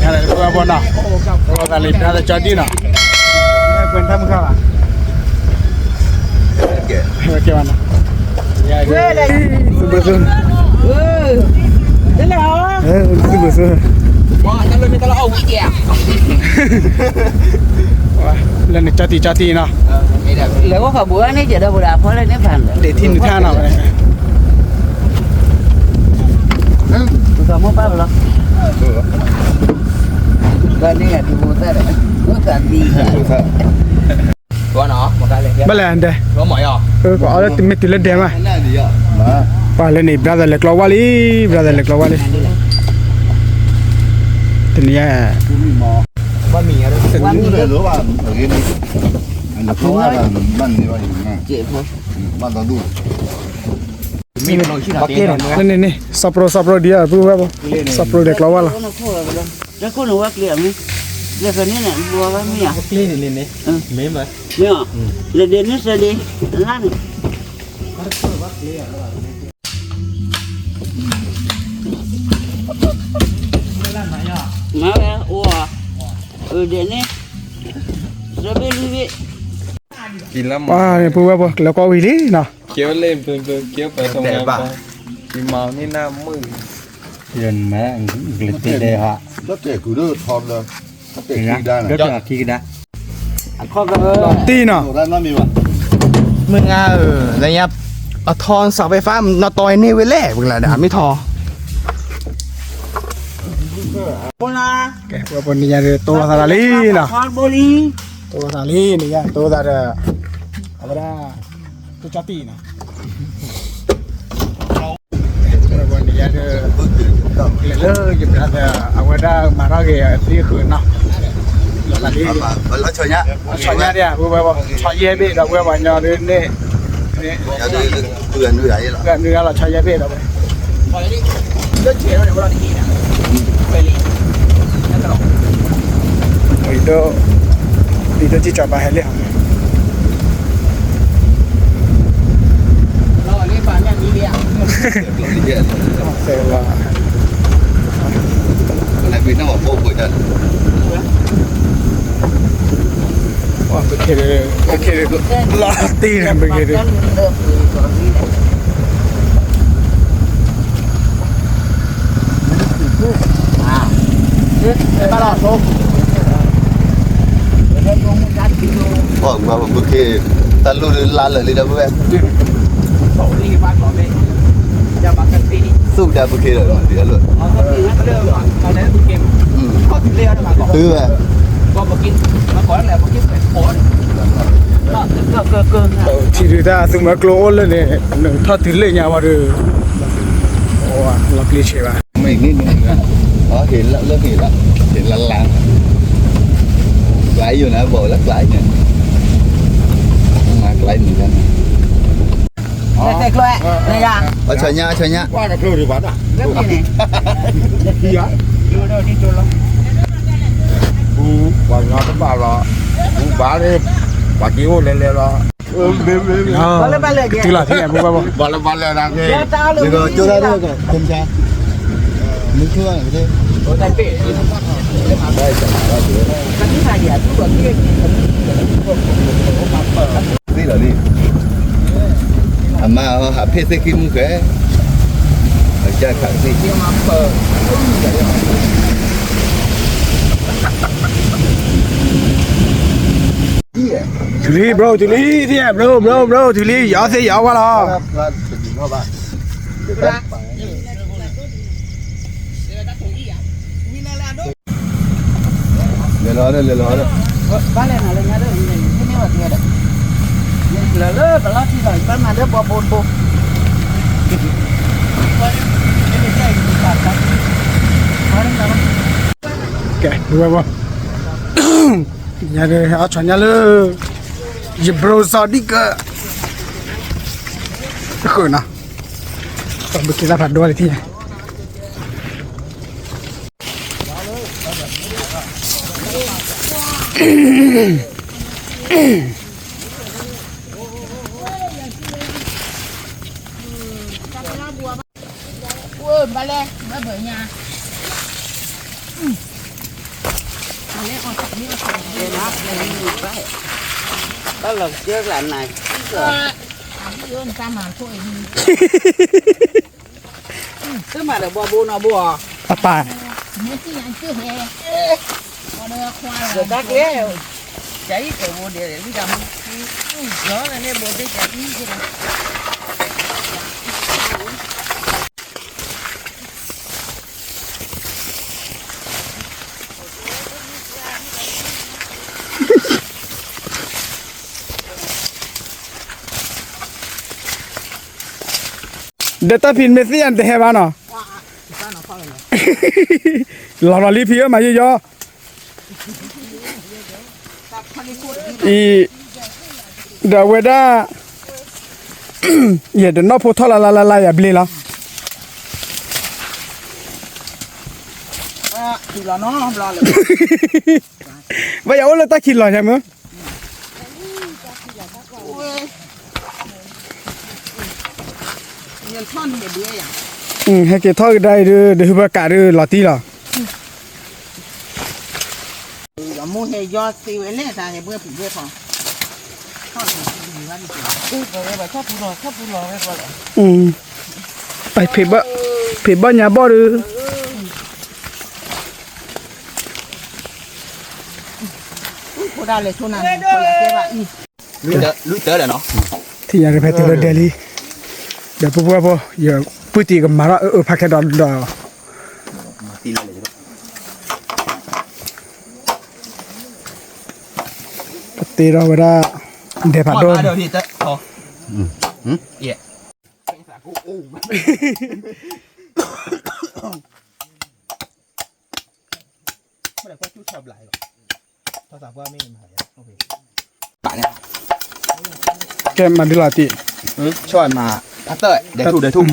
ဘီနီၤ, သးလံ brother ကၠီဒံနီၤ, ပှဲၤတၢ်မုၢ်ဃၢ်ဘၣ်, ကဲဘၣ်နီၤ, သုဘၣ်သု, သုဘၣ်သု, လၢန့ၣ်ကၠီတံၢ်ကၠီတံၢ်နီၤ, ဒ့ၣ်ထံနုာ်ထါနီၤ, ပကမ့ၢ်ပၢ်လီၤ, ဘၣ်န့ၣ်ဒုးဝဲသၣ်ဒီး, ဝဲသၣ်သံ, ဘၣ်လဲၣ်ဒဲး, အီၤလၢတမ့ၢ်တုၤလၢဒဲးမး, ပှၤလၢန့ၣ် brother လဲၤကျီဝါလံ, brother လဲၤကျီဝါလံ, တနံၤညါ, န့ၣ်န့ၣ် စီၤပရိၣ်စီၤပရိၣ်ဒံးဧါ ပုၢ်ဝဲၢ်ဘီ, စီၤပရိၣ်လဲၤကျီဝါလီၤ, လဲၤခိၣ်န့ၣ်ဝဲကျဲမ့ၢ်, လဲၤဖဲန့ၣ်န့ၣ် ဘှီဝဲမ့ၢ်ဧါ, လဲၤဒဲးန့ၣ်စဲဒံး, လါန့ၣ် မၤဝဲအိၣ်, အဒဲးန့ၣ်, စၢဘ့ၣ်လွံၢ်ဘ့ၣ်, ပုၢ်ဝဲၢ်ဘီ လဲၤကွၢ်ဝံၤလံနီၤ, ကဲဝဲလၢ ပမၤန့ၢ်နၢ်မုၣ်, ယမၤ, ကလတ့ဒဲးဟး, လီၤတဲာ်ကူၣ်ဒိၣ်ထီလၢ, လီၤတဲာ်ခံကဒါ, တံၢ်နီၤ, မုၢ်ငါဧၢ, လၢညါ, အထီစးဖဲဖး နတီၤန့ၢ်ဝဲလဲၣ် ပကလၢဒၣ်မ့ၢ်ထီ, ကဲ ပှၤပှၤန့ၣ်ယၤဒီး တိသးလီၤလံနီၤ, တိသးလံန့ၣ်ယၤ တိသးဒီး, အဝဲဒၣ်, တကၠီတံၢ်နီၤ ပှၤန့ၣ်ယၤဒီး, လဲၤလၢယ brother အဝဲဒၣ်မၤထီၣ်က့ၤအသံဃုာ်နီၤ, လီၤသးလံ, ဆီညါဒံးဧါ ပှၤပှၤ ဆီယဲၢ်ဘ့ၣ်ဒီး ပှၤပှၤညီဒ်န့ၣ်, နုာ်ဂၤလီၤဆီယဲၢ်ဘ့ၣ်ဒီး, လံဒိၣ်, လံဒိၣ်ကံၢ်ကၠီၤပၤဟဲလံ, ပက့ၤ, ပက့ၤ, လီၤတံၢ်န့ၣ် ပက့ၤဒီး, ပက့ၤ, တၢ်လိၣ်လၢလါလၢာ်လံဒီပုၢ်ဝဲၢ်, သူၣ်ဒါပက့ၤဒီး, တုၤဝဲ ထံဒုးတၢ်သုးမီၤကျိအိၣ်လၢန့ၣ်, ထီၣ်တုၤလၢညါဝဲဒီး, လီၤကျ့ဆံးဘၣ်, မ့ၢ်န့ၣ်န့ၣ်, ဟ့ၣ်လၢဟ့ၣ်လီၤ, ဟ့ၣ်လၢလၢ, ကျါယိာ်န့ၣ် ဘၣ်လၢကျါယိာ်, မၤကျါယိာ်န့ၣ်, အဆီညါ အဆီညါ, ပှၤညီတဘၣ်လီၤ, ပှၤဘၣ်န့ၣ်, ပှၤက့ၤအိၣ်လဲၤလဲၤလီၤ, ကတုၤလီၤထံၣ် ပှၤလၢဘၣ်လဲၤဒၣ်, သ့လီၤလံ, အမါဟးဖ့ၣ်သ့ၣ်ဃံမုၢ်ဃဲ, အကၢ်ခးသ့ၣ် တုၤလံ bro တုၤလံ, သ့ၣ် bro bro bro တုၤလံ ယအီၣ်သ့ၣ်ယအီၣ်ဝါလီၤ, လဲၤလီၤဒီး လဲၤလီၤဒီး, လၢပလီၢ်ထံလီၤ ပမၤလၢဘိဘိဘိ, ကဲ ဝဲဘီ, ညါဒီး အဆီညါလၢ ယ bro စီၤဒံကၢ, ဃုာ်နီၤ, ပက့ၤသးဖးဒိၣ်လံထံၣ်ညါ ဝဲဘၣ်လဲၣ် ဘၣ်ဘၣ်ညါ, ဘၣ်လီၤကစၢၢ်ကျးနၤ, တမၤဒီးဘီဘိနီဘိအီၤ, အပၢ်, ဒီးတၢ်ကျဲ, ကၠၤအံၤကဲဘိဒဲးလံတၢ်မူ, လီၤလၢန့ၣ်ဘိသ့ၣ်ကၠၤအံၤကဲ ဒီးတၢ်ဖံးမ့ၢ်သ့ၣ်ညါနတဟဲဘၣ်နီၤ, လီၤလီၤလံဖံဧၢ မၤယီယီ, အံၤ, ဒီးအဝဲဒၣ်, ယဲဒီးနီၢ်ဖိထီၣ်လၢ်လၢ်လၢ်လၢ်ယၤဘျ့လီၤ, ဘၣ်ယၤအိၣ်လၢတၢ်ခံးလီၤယၤမ့ၢ် ဟဲက့ၤထီၣ်ကဒါအံၤဒုး ဒုးဟုဘၢကးဒုးလီၤတံၢ်လီၤ, ဖံးဘီၣ်ညါဘီၣ်ဒုး ထံၣ်ညါဒုးဖဲတုၤလၢဒဲးလံ, ဒီးပှၤပှၤဖိ ယပုၢ်တံၤကမၤထီၣ်အၢအၢဖးခဲဒီးဒီး ပတ့ထီၣ်ဝဲဒၣ် ဒဲးဖးဒိၣ်, ကဲမၤဒ်လီၤတံၢ်, ဒဲးထူၣ်ဒဲးထူၣ်,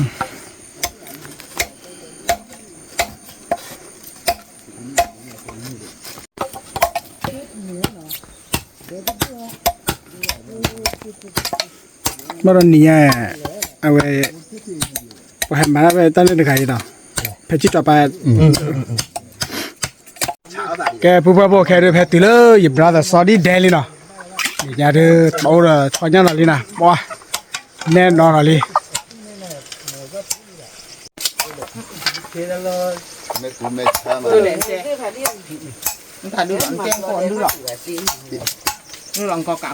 ဘၣ်ဒီးနံၤညါ, အဝဲ, ပှၤဟဲမၤဒၣ်ဖဲတၢ်လၢတဂၤအံၤဒီး, ဖဲစံၣ်တီၤပၤ ကဲပူၤဖဲဖိခဲဒုးဖဲတုၤလၢယ brother စီၤဒံဒဲးလံနီၤ, ယညါဒုးတအိၣ်ဒီးထီညါနီၤလံနီၤ, ပှၤ, နဲၣ်နီၤနီၤလံ, မ့ၢ်ကူမ့ၢ်ဆါမး, နတၢ်ဒုးလီၤ နတဲကီၢ်ဒုးလီၤ, နလီၤကီၢ်ကးဖိ, ဟ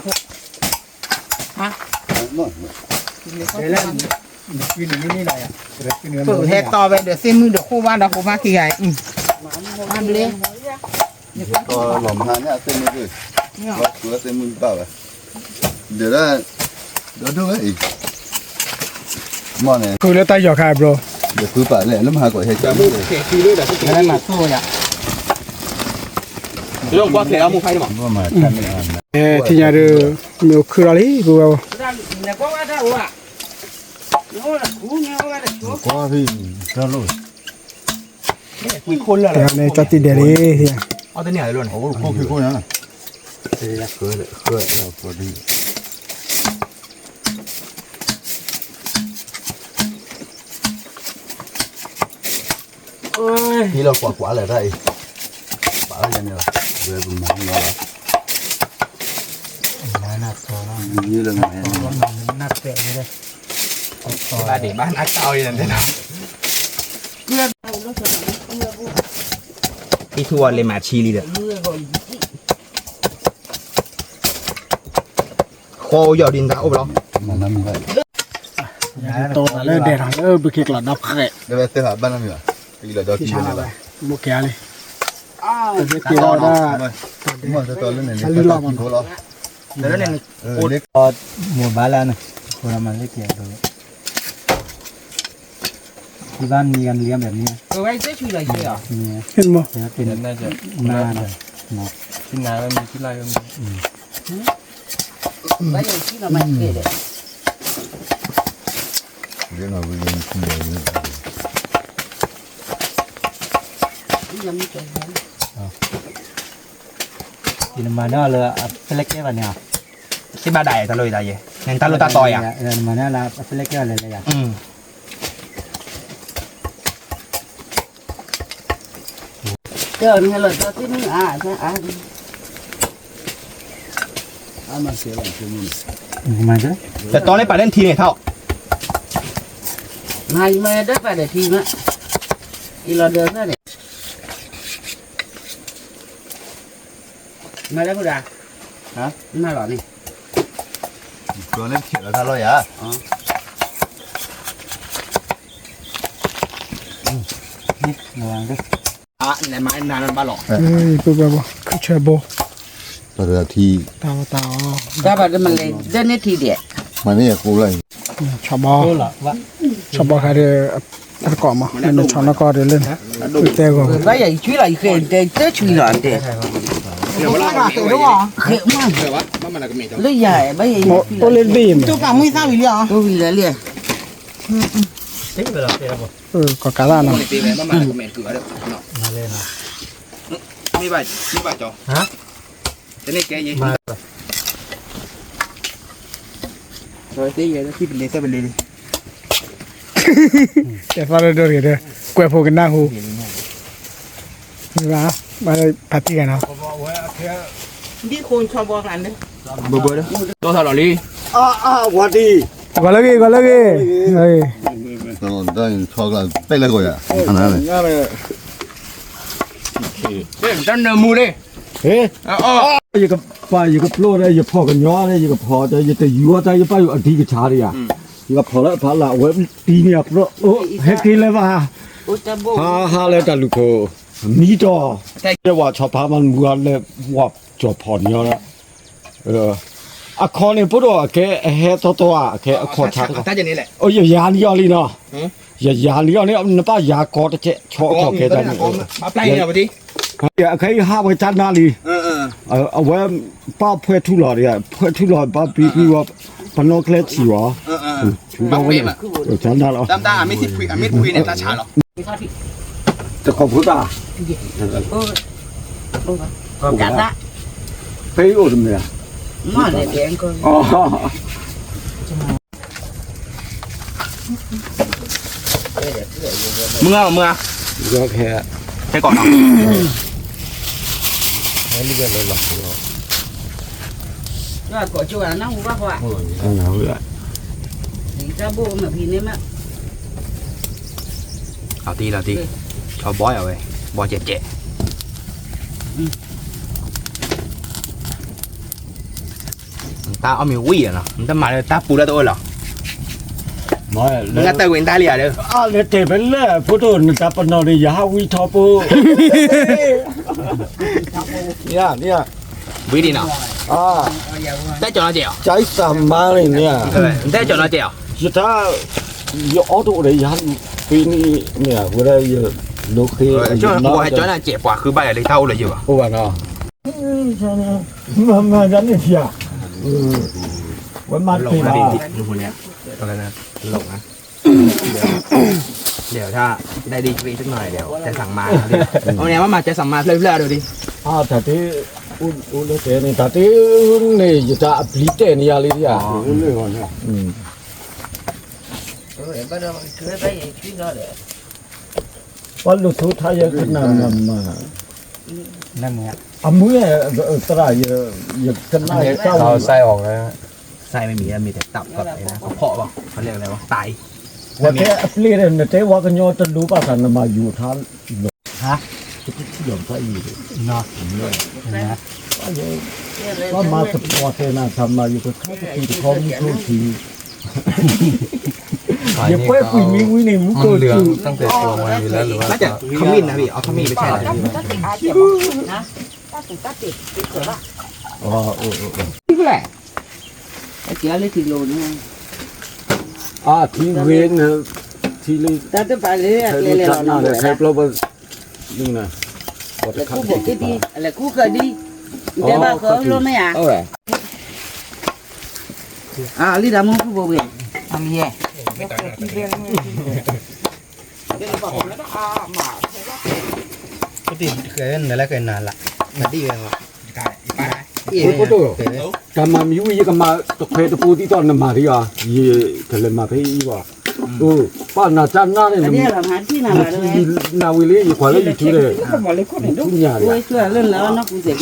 ါ, ပဟဲတီၢ်ဝဲဒီးသ့ၣ်မုၣ်ဒီးဃိဘၣ်ဒီးဃိဘၣ်ခံဂၤအံၤ, ဘျ့, လီၤမဟါညါသ့ၣ်မုၣ်ဒုး, လီၤသူသ့ၣ်မုၣ်ဘၣ်ဝဲ, ဒီး, ဒီးဒိၣ်ဝဲအံၤ, မ့ၢ်န့ၣ်, ဃုလၢတၢ်ယီၤခါဘျီ, ဒီးဃုပာ်လဲၣ် လၢမဟါကီးဟဲကၢ်မ့ၢ်လဲၣ်, လၢကွၢ်ဖျဲးအမူခါန့ၣ်မး, ထံၣ်ညါဒုး, မ့ၢ်အိၣ်ခုၣ်လီၤလံ ပဝဲ, ကွၢ်ဖံး, တၢ်လိၣ်, တၢ်န့ၣ်တၢ်တံၢ်ဒဲးလံ, အိၣ်ခိၣ်ခိၣ်ခိၣ်ညါ, ဟံးလီၤကွၢ်ကွၢ်လၢတၢ်အံၤ, ပာ်လၢယၤန့ၣ်လီၤ, ဝဲပမၤနီၤလီၤ, ဘၣ်ဒံးဘၣ်နၢ်ကၠီအံၤန့ၣ်, ဟံးထူၣ်အီၤလၢမၤဆံလံဒီး ဃီယီၤဒ်နတၢ်အိၣ်ဘၣ်လီၤ, တီလၢဒဲးထီၣ်လၢဘုခ့ကျီၤဒီဖျဲး, ဘၣ်, မ့ၢ်ကဲလံ, လၢလီၤမး, မိၢ်ဘၣ်လၢန, ဃိလီၤမးလၢကဲ, ဘၣ်မံၤဂၤမံၤလံဘၣ်မံၤ, မ့ၢ်, မ့ၢ်, ယနမၤန့ၢ်အီၤလၢအဖဲလဲၣ်ကဲဘၣ်န့ၣ်, သ့ၣ်ဘၣ်ဒၣ်ယဲ တၢ်လိၣ်ယဲ, နတၢ်လိၣ်တၢ်တီယၤ, နမၤန့ၢ်အီၤလၢအဖဲလဲၣ်ကဲဘၣ်လဲၣ်လဲၣ်ယၤ, တဲအီၤနဟဲလီၤဒီသ့ၣ်မုၣ်အါ, အါ, တတီၤန့ၣ်ပာ်လၢနထံန့ၣ်ထီၣ်, မၤယမၤဒၢပာ်ဒီးထံမး, အံၤလီၤဒၢးသၢန့ၣ်, မၤလၢပူၤဒၣ်, မၤလီၤန့ၣ်, လၢပခဲလီၤတၢ်လီၤယၤ, နမၤနၤဘၣ်လီၤ, ပဘၣ်ဘၣ် ခုၣ်ဆၢဘိ, တၢ်ထံ, တၢ်ဝဲတၢ်အီၤ, တၢ်ဘၣ်တမၤလဲၤဒၢန့ၢ်ထံဒဲး, မၤန့ၢ်ယကိးလၢ, ဆီဘီ, ဆီဘီခါဒီး, အတကိးမး နဆီနီၢ်ကီၢ်ဒီးလၢ, တဲဂီၤ, ဘၣ်ယၤယဆွံလီၤ ယဃဲတဲတဆွံလီၤတဲ, လၢယၤဘၣ်ယၤ, အိၣ်လၢတဘ့ၣ်မး, တိၢ်ဝံၤလၢလံ, ကီၢ်ကးလၢနီၤ, မ့ၢ်ဘၣ်, မ့ၢ်ဘၣ်ကီ, တန့ၢ်ကဲယဲ, တဲသီဒိၣ်ဒိၣ်တဂ့ၤဒီး, ကွဲးဖိကနၢ်ဟူ, မ့ၢ်ဘၣ်, ဘၣ်ဖးတံၢ်ဂၤနီၤ, ဒ်ဃိဆီဘီဂၤန့ၣ်, ဘၣ်ဘၣ်ဒီး, ဒီသးလီၤလံ, ဂီၤလၢဂ့ၤ ဂီၤလၢဂ့ၤ, တၢ်နၢမူလံ, ယကပာ် ယကပျိဒီး ယဖီၣ်ကညီဒီး ယကဖီၣ်ဒီး ယတယူၤအီၣ်တၢ် ယပာ်ယအဒံကထါဒံးဧါ, ယကဖီၣ်လၢအဖီလာ် အဝဲတံၤန့ၣ်အပျိ, ဟဲက့ၤလၢၤဘၣ်, ဟါဟါလၢတၢ်လူၢ်ခိၣ်, မံတီၤ, တဲဝဲဆီဖါမၤမူအီၤလၢ ဝဲကၠီၤဖီၣ်န့ၣ်ဒီး, အခီၣ်န့ၣ် ဖိဒိၣ်အကဲအဟဲတီတီဧါ အကဲအခီၣ်ဆါတခီ, ယယၤလံအီၤလံနီၤ, ယယၤလံအီၤန့ၣ် နပၢ်ယၤကီတကဲး ဆီအခီၣ်ကဲတၢ်န့ၣ်, အခဲအံၤဟးဝဲတၢ်နါလံ, အဝဲပၢ်ဖှဲထူလီၤဒီး ဖှဲထူလီၤ ပၢ်ပံၤကွံဝဲ, ပနီၣ်ကျဲထံဝဲ, တၢ်နါလီၤ, တၢ်ဖိတၢ်, တခီဖိတၢ်, ဖဲအံၤအိၣ်တမ့ၢ်ဧါ, မုၢ်ဂၤမုၢ်ဂၤ, ခဲကိးနီၤ, ကိးကၠိဂၤနၢ်ဟူဘၣ်ဃီ, တၢ်ဘိမ့ၢ်ဖံန့ၣ်မး, အတံၢ်လီၤတံၢ်, ဆီဘီယၤဝဲ, ဘီကဲးကဲး တၢ်အီၣ်မ့ၤဝံၤနီၤ နတမၤလၢတၢ်ပူၤလၢတအိၣ်လီၤ, နတၢ်ဝံၤနတၢ်လံဧါဒီး, အါလဲၤတဲဖဲလဲၣ် ဖိဒိၣ်နတၢ်ပနီၣ်ဒီး ယဟးဝံထီဘိ, ဝံၤဒံးနီၤ, တဲကၠီၤနီၤကဲးအီၤ, နတဲကၠီၤနီၤကဲးအီၤ, ယတၢ်, ယအီၣ်တအိၣ်ဒီး ယဟးဖဲန့ၣ်န့ၣ် ဝဲဒၣ်ယလိၤဃ့, ကၠီၤနီၤကဲးပှၤဃုဘၣ်ယၤလၢတၢ်အိၣ်လၢယိာ်ဘၣ်, အိၣ်ဘၣ်နီၤ, မၤမၤဒ်န့ၣ်ဖျါ, ဝဲမၤတ့ၢ်ဘၣ်, လဲၤထါ, ဒ်တနီၤလဲၤ, ကဲစၢ်မါ, အန့ၣ်မၤကဲစၢ်မါဖျၢၣ်ဖျၢၣ်အဒိဒံး, တၢ်တ့, အိၣ်လၢတဲန့ၣ် တၢ်တ့န့ၣ် ယတၢ်အပျံၤတဲာ်န့ၣ်ယၤလံဧါ, ပှၤလိာ်ဆိထါယဲကနၣ်မၤ, အမုၢ်, သရၣ်, ယကနၣ်တၢ်, ဝဲတဲအပျ့ၤဒီး နတဲဝဲကညီတလိၤဘၣ်သး နမၤယိာ်ထါလီၤ, ဟါ, တထံၣ်လီၤတၢ်အံၤ, ပှၤမၤသပှၢ်တဲနၤ တၢ်မၤယိာ်တခါတထံၣ်တခီမူခိၣ်ထံး, ယပှဲၤကွံာ်မံဝံၤန့ၣ် မူခိၣ်ထံး, ခမံၣ်နၤဘၣ်, အခမံၣ်ပဆဲး, လဲၣ်, ထံဂ့ၤ, ထံလံ, တၢ်တပာ်လၢအကျဲလဲၤလီၤနီၤ, လဲၤခူၣ်ဘိးက့ၤဒံး, လဲၤခူၣ်ဃၢၤဒံး, နတဲဘၣ်ဃၢၤလိမ့ၢ်ဧါ, အလံၤတၢ်မူခူၣ်ဘိးဝဲ, အလံၤယဲ, နလဲၤကနၤလၢ, တၢ်မၤမံၤဝံၤ ယကမၤတခွဲတပူၤဒ်သိးနမၤဒံးဧါ, ယကလဲၤမၤဖဲအံၤဘၣ်, အိၣ် ပှၤနၤတၢ်နၢ်န့ၣ်, နၤဝံၤလံ ယကွၢ်လၢ YouTube န့ၣ်, နထူၣ်ညါန့ၣ်, အိၣ်ခီၣ်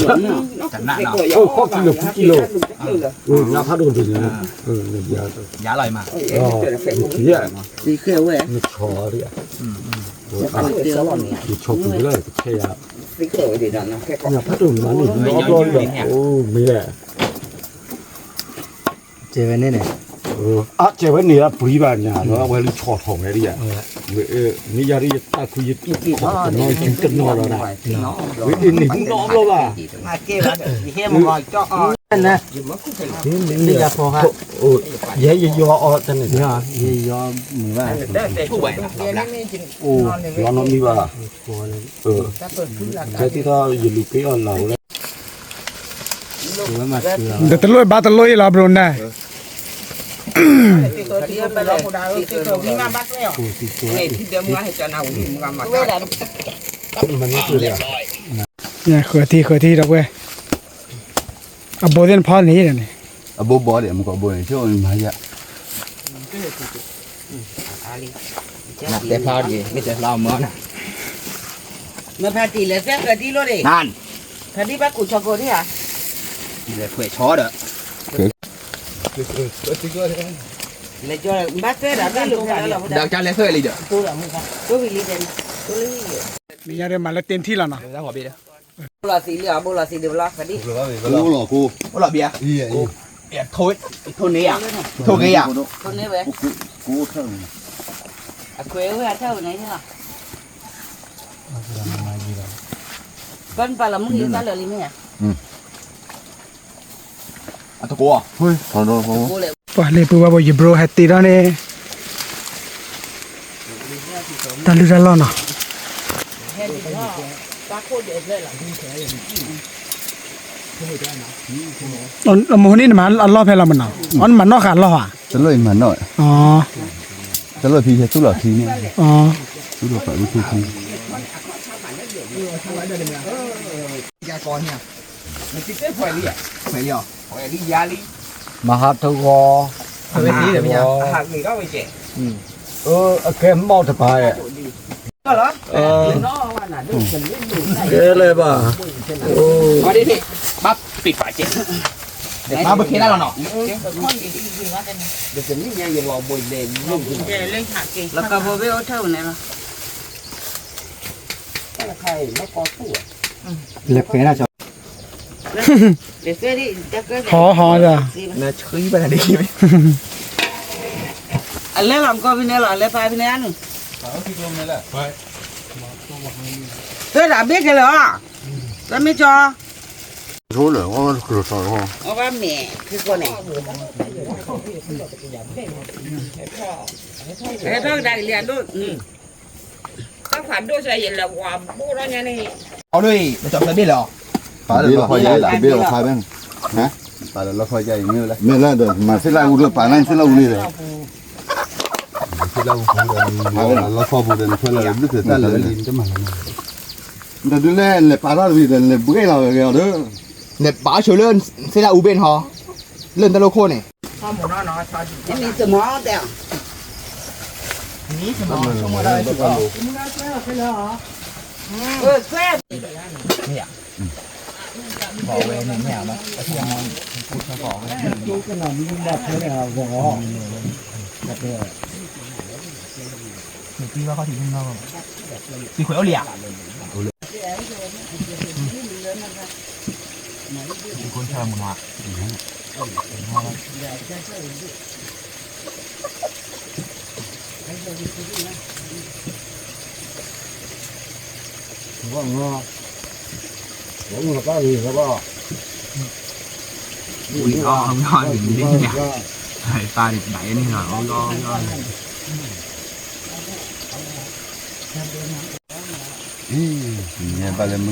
ခံလၢဖူကံလိၤ, နဖးဒိၣ်ဒိၣ်န့ၣ်, နဆီ, နဆီပူၤလၢကထဲယၤ, နဖးဒိၣ်မၤန့ၣ် နအီၣ်ဘျီလီၤ, အိၣ်မ့ၢ်လဲၣ် ကဲဝဲန့ၣ်န့ၣ်, အကဲဝဲန့ၣ် အပှံၤဘၣ်ညါလီၤ, အဝဲလူၤဆီၣ်ထီၣ်ဝဲဒၣ်ယၤ, မ့ၢ်ယၤဒ်ယတၢ်ခုယတနီၤစုတနီၤလီၤဒၣ်, ဝဲအ့ၣ်န့ၣ်နီတဘျီဘၣ်, ယဲယယီအီၤတန့ၣ်, ယယီမုာ်ဘၣ်, အိၣ်လီၤနီတမံၤဘၣ်, ကဲသံထီၣ်ယလူၤက့ၤအီၣ်လၢ်ဝဲလၢ ဒီးတလိၣ်ဘၣ်တလိၣ်အံၤလီၤ ဘြိၤနဲ, ဃၢၤထံ ဃၢၤထံ ဒီပုၢ်ဝဲၢ်, အဘိဘီဒံး မူကီၢ်ဘိန့ၣ် ဆိမၤယၤ တဲဖျါတဂ့ၤ မ့ၢ်တဲဖျါအီၤမၢနၤ, မ့ၢ်ဖါတံၢ်လဲၤသဲဃၢၤထံလိၣ်ဒံး, နၢ်, ဖါတံၢ်ဘၣ်ကူၣ်ဆီကိးဒံးဧါ, လဲၤခွဲးဆီဒီး လဲၤကၠီ ဘၣ်သဲဒၣ် ဒီးကၠါလဲၤသဲလံဒီး တိၢ်ဝံၤလံတဲန့ၣ်, မ့ၢ်ညါဒ်မၤလၢတ့ထံလီၤနီၤ, ဘိလီၤသံလံအီၤ ဘိလီၤသံဒံးဘျီ ဖါတံၢ်, အိၣ်လီၤဘံယၤ, ထိၣ်န့ၢ်ယၤ, ထိၣ်က့ၤယၤ, ထိၣ်န့ၢ်ဝဲ, အခွဲးဝဲအထၢၣ်န့ၣ်လီၤ, ဘၣ်နပာ်လီၤမုၢ်က့ၤတၢ်လၢာ်လံမ့ၢ်ဧါ, အတကိး, ပှၤလ့ပူၤဘၣ်ဘိယဘြိဟဲတ့ထီၣ်န့ၣ်, တၢ်လုၢ်တၢ်လီၢ်နီၤ, အမိၢ်န့ၣ်နမၤအလီၢ်ဖဲလီၤမနီၤ, အီၤနမၤနီၢ်ဃာ်အလီၢ်ဧါ, တလိၣ်ဖံဟဲသူၣ်လီၤခံန့ၣ်, သူၣ်လီၤပာ်ဝဲထူၣ်ခံ မၤဟးထဂီၤ, အကဲမီၢ်တပၤ, ကဲလဲၣ်ဘၣ်, ဘၣ်ပ့ၤပာ်ကဲ, ဘၣ်ပခဲဒၣ်လီၤနီၤ, လၢကဘိဘ့ၣ်အိၣ်ထၢၣ်န့ၣ်လီၤ, လဲၤပှဲၤဒၣ်ကၠီ, ဟီဟီဒၣ်, အလဲလီၤမကီၢ်ဖဲန့ၣ်လီၤ အလဲပာ်ဖဲန့ၣ်န့ၣ်, သၢဒၣ်ဘ့ၣ်ခဲလၢာ်, သၢမ့ၢ်ကၠီ, အဝဲမ့ၢ်ဖဲကီၢ်န့ၣ်, ဟဲထီၣ်ကဒါက့ၤလံအဒိၣ်, တၢ်ဖးဒိၣ်စ့ၢ်ယလဲၤဝၤဘိၣ်ထီၣ်ညါန့ၣ်, အီၤဒ်အံၤ ပကၠီသၢဘ့ၣ်လီၤ, ပာ်လၢလီၤဖီယါအံၤ တဘ့ၣ်လီၤဖးဘဲ, ပာ်လၢလီၤဖီယါအံၤမ့ၢ်လဲၣ်, မ့ၢ်လၢဒီးမၤသ့ၣ်လၢအူလၢပာ်လၢသ့ၣ်လၢအူလံဒီး, လီၤဖီပူၤဒီးနဖဲလၢဘျုးဖဲတၢ်လၢာ်လံ နတမၤလီၤ, ဒီးဒုးလဲၤလဲၤပာ်ထီၣ်တဘ့ၣ်ဒီးလဲၤဘှဲလီၤဂ့ၤအီၤဒီး, လဲၤပာ်ဆိလၢသ့ၣ်လၢအူဘ့ၣ်န့ၣ်ဟီ, လၢနတၢ်လိာ်ခိၣ်န့ၣ် အံၤ ဘၣ်လၢမုၢ်ဂ့ၤလ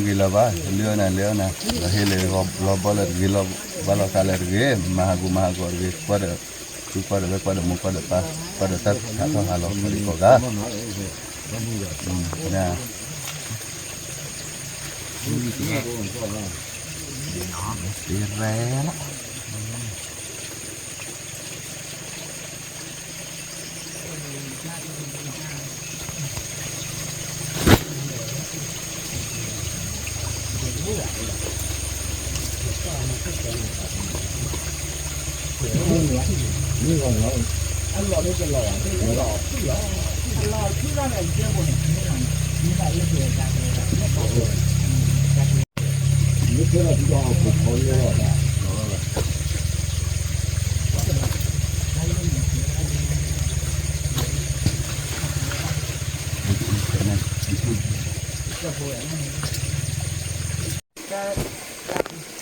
ီၤဘၣ် လၢနၤလၢနၤ လီၤဟ့လီၤဘီလၢတဂ့ၤ လီၤဘၣ်လီၤသးလၢတဂ့ၤ မၤဟးဂူာ်မၤဟးဂီၤတဂ့ၤ ကွၢ်ဒီး သုကွၢ်ဒီးဝဲၢ်ကွၢ်ဒီးမိၢ်ကွၢ်ဒီးပၢ် ကွၢ်ဒီးတၢ်ထးထီၣ်ဟးလီၤကိးဂၤ သ့ရဲလီၤ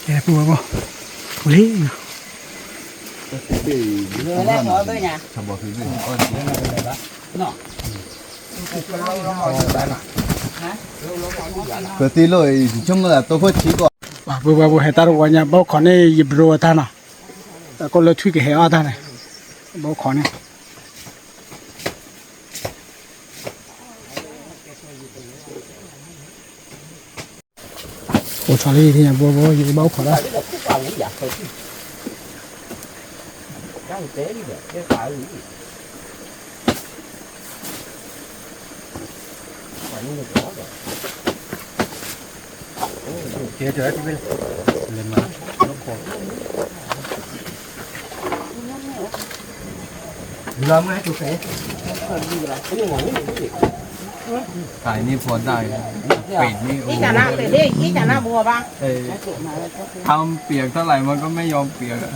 ကဲ ပူဝဲဘီ ပူလံနီၤ ပသံလိၣ်အံၤ ဆိကမိၣ်သးတိခိၣ်ဆံကီၢ် ပှၤပှၤပှၤဟဲတၢ်တဝီညါ ဘီခိးန့ၣ် ယဘြိအတၢ်နီၤ တၢ်ကိၣ်လၢထွံၣ်ကဟဲအီၣ်တၢ်န့ၣ် ဘီခိးန့ၣ် အိၣ်ထီၣ်လံ ယဘီဘီ ယဘီအိၣ်ခိးတၢ် လီၤမၢ်ကဲ သးန့ၣ်ဖီဒၣ် ပ့ၤန့ၣ်အိၣ် เปียกเท่าไหร่มันก็ไม่ยอมเปียกอะ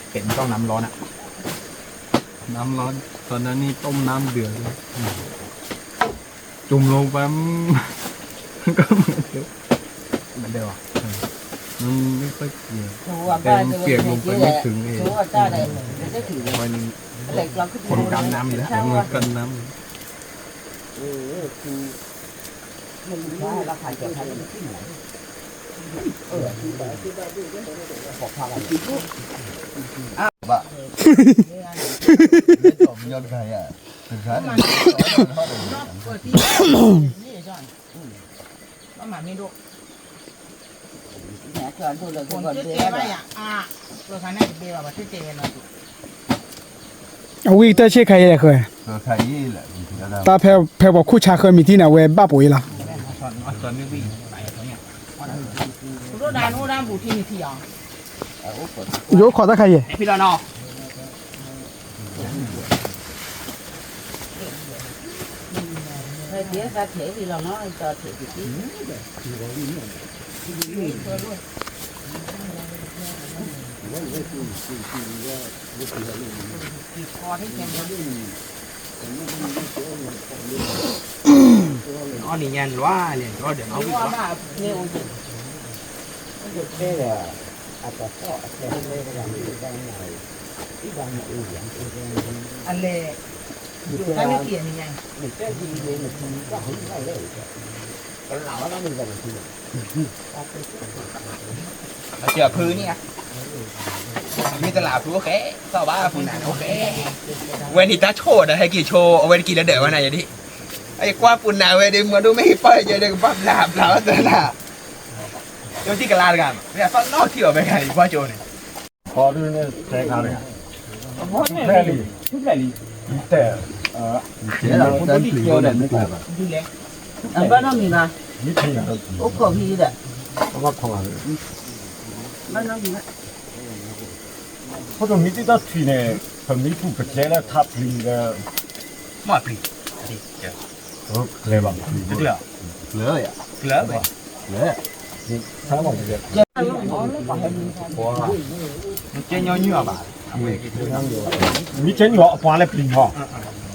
เปลี่ยนต้องน้ำร้อนอะ น้ำร้อน ตอนนั้นนี่ต้มน้ำเดือดเลย จุ่มลงไป มันก็เหมือนเดิม เหมือนเดิมอ่ะ เออ มันไม่ค่อยเปียก แต่มันเปียกลงไปไม่ถึงไอ้ มันคนกันน้ำอยู่แล้ว มันกันน้ำ ဘၣ် မ့ၢ်တခါယါ တခါ အဝံၣ်တၢ်ဆ့ၣ်ခါယဲလဲၣ်ဃဲ တၢ်ဖဲ ဖဲပှၤခူၣ်ဆါဃၢမံၤထံၣ်န့ၣ် အဝဲဘၣ်ပိာ်အံၤလီၤ ယအိၣ်ခိးတၢ်ခါယဲ အီၣ်နံၤညါနလွါလဲၣ် ဒီးဒီးနီၣ်ဝံၣ်လီၤ အလဲၣ် တၢ်နုၢ်ကံၢ်အနံၤညါ အစၢဖုန့ၣ်ဧါ မ့ၢ်တလးဖုအိၣ်ဃဲ သီၣ်ဘၣ်ဖုနၤန့ၣ်အိၣ်ဃဲ ဝဲန့ၣ်တၢ်ဆိၣ်ဒီးဟဲက့ၤဆိ အဝဲတက့ၤလၢဒၢးဝဲနၤယဒ် အယကွၢ်ပူၤနၤဝဲဒ် မၤဒိၣ်မ့ၢ်ဟံၣ်ပၢ်ယဲဒ် ကဘၣ်ဘျးဘျးဝဲသၢနၤ ယထံၣ်ကလါတဂၤ မ့ၢ်အသီၣ်နီၣ်ထံၣ်အီၤဖဲခါန့ၣ် ကွၢ်ကၠိန့ၣ် ခီဒုန့ၣ်တဲခါန့ၣ် ဖဲလံ ဖဲလံ တဲ တဲလီၤ တၢ်ပျံၤဝဲန့ၣ် မ့ၢ်ကျဲဘၣ် အဘၣ်နီတမံၤဘၣ် မ့ၢ်ထံၣ် အိၣ်ခိးဖံဒီး ဘၣ်နီတမံၤဘၣ် ခိၣ်တိမံၤတံၢ်တၢ်ထံၣ်န့ၣ် ပမံၤပူၤပကဲလၢထးပျံၤဒီး မ့ၢ်ပျံၤ ကျဲဘၣ် ကျဲ ကျဲ ကျဲ ဆါဘၣ် ကဲညီနုၢ်အဘၣ် မ့ၢ်ကဲညီအပှၤလၢပျံၤဟီ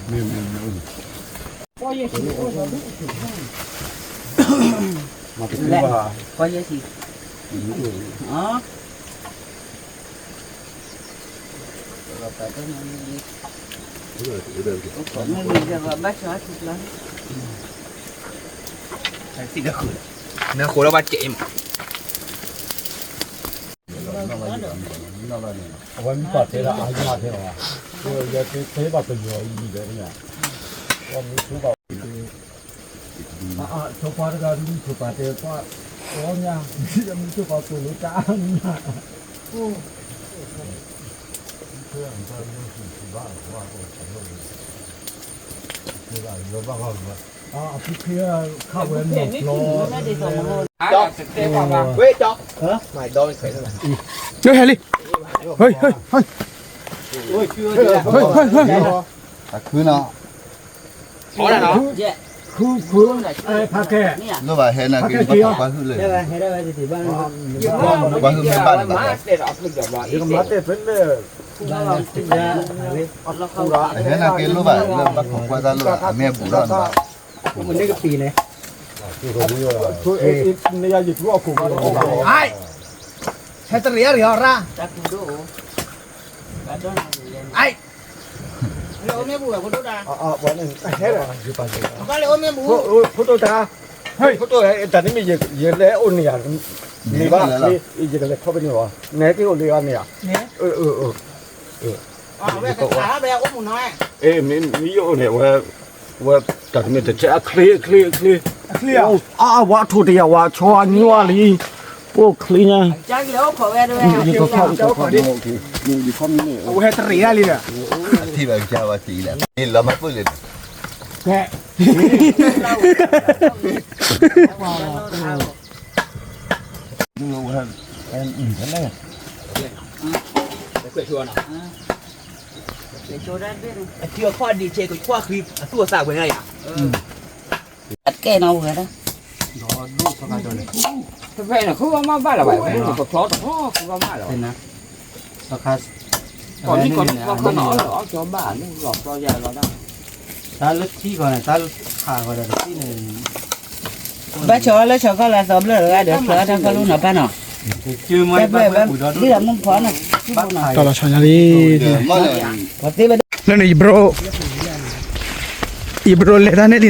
မ့ၢ် မ့ၢ် မ့ၢ် မ့ၢ် မ့ၢ် ပှၤယဲၢ်ဆံ နဃိလၢဘၣ်ကဲမး အဝဲမ့ၢ်ပှၤတဲဒၣ်အါညါထဲအီၤ ယတဲဘၣ်ပယီၤအံၤဒီး အါ အါ ဆိပှၤတဂၤဒုး မုၢ်ဆိပာ်တဲပှၤ အီညါ မုၢ်ဆိပာ်သိၣ်လိတၢ်အါညါ တဲဒၣ် ယဘၣ်ဃီလီၤ ဝဲလံ, ဟဲ, ဟဲ, ဟဲ, ဖးကဲ, လိၣ်ဘၣ်ဟဲနာ်က့ၤ ဘၣ်ကွၢ်ဟုၣ်လၢ, ကွၢ်ဟုၣ်မ့ၢ်ဘၣ်န့ၣ်ဘၣ်, ဟဲနာ်က့ၤလိၣ်ဘၣ်လၢဘၣ်ကွၢ်ကွၢ်တၢ်လိၣ်ဘၣ် အမ့ၢ်အဘူးဒီးန့ၣ်ဘၣ်, မ့ၢ်ကပံၤန့ၣ်, ဟဲတရံးအရံးအီၣ်ရၣ်, အိၣ်မ့ၢ်ဘူးဝဲဖိဒိၣ်တၢ်, ဖိဒိၣ်တၢ်, ဖိဒိၣ်တၢ်န့ၣ်မ့ၢ်ယလဲၤအိၣ်န့ၣ်ယၤ, မ့ၢ်ဘၣ်, ယကလဲၤခီဖျိန့ၣ်ဘၣ်, နဲက့ၤအိၣ်လၢအန့ၣ်ဧါ, အဝဲကအိၣ်မူနီၤ, မ့ၢ်ယအိၣ်န့ၣ်ဝဲ, ဝဲတၢ်တမ့ၢ်တဆဲးအချ့အချ့အချ့, အဝဲထိၣ်တယၤဝဲဆီအညွၢ်လံ, အိၣ်ချ့ညါ, ဝဲတရံးဒၣ်လံဒီး, ထံၣ်ဘၣ်ကစၢ်ဝဲတံၢ်လၢ, လီၤမၢ်ပၢၢ်လံ, ကဲ အထံအဖီဒံးဆဲးကခွါဃံအသူၣ်အသးဝဲဒၣ်ယၤ, ကဲနီၤဝဲဒၣ်, တဖဲန့ၣ်ဃုအီၣ်မးဘၣ်လၢၤဘၣ်, တဖျီတဖျီဃုအီၣ်မးလၢၤဘၣ်, တခါန့ၣ်အီၣ်ကၠီဘၣ်လၢလီၤဖျီယၤလီၤဒၣ်, တၢ်လၢထံဂီၤန့ၣ် တၢ်ခးဂီၤဒီးတထံၣ်န့ၣ် ဘၣ်ဆီလၢဆီခီလၢအသီဘျၢၣ်တဂၤဒီး ဖျါထီၣ်ခီလၢနီၤပၢ်နီၤ, တၢ်ဘၣ်ဘၣ်ဒ်ဒီးမုၢ်ဖီနီၤ, တၢ်လီၤဆီညါလံ, လၢန့ၣ်ယဘြိ, ယဘြိလဲၤတၢ်န့ၣ်လံနၤ,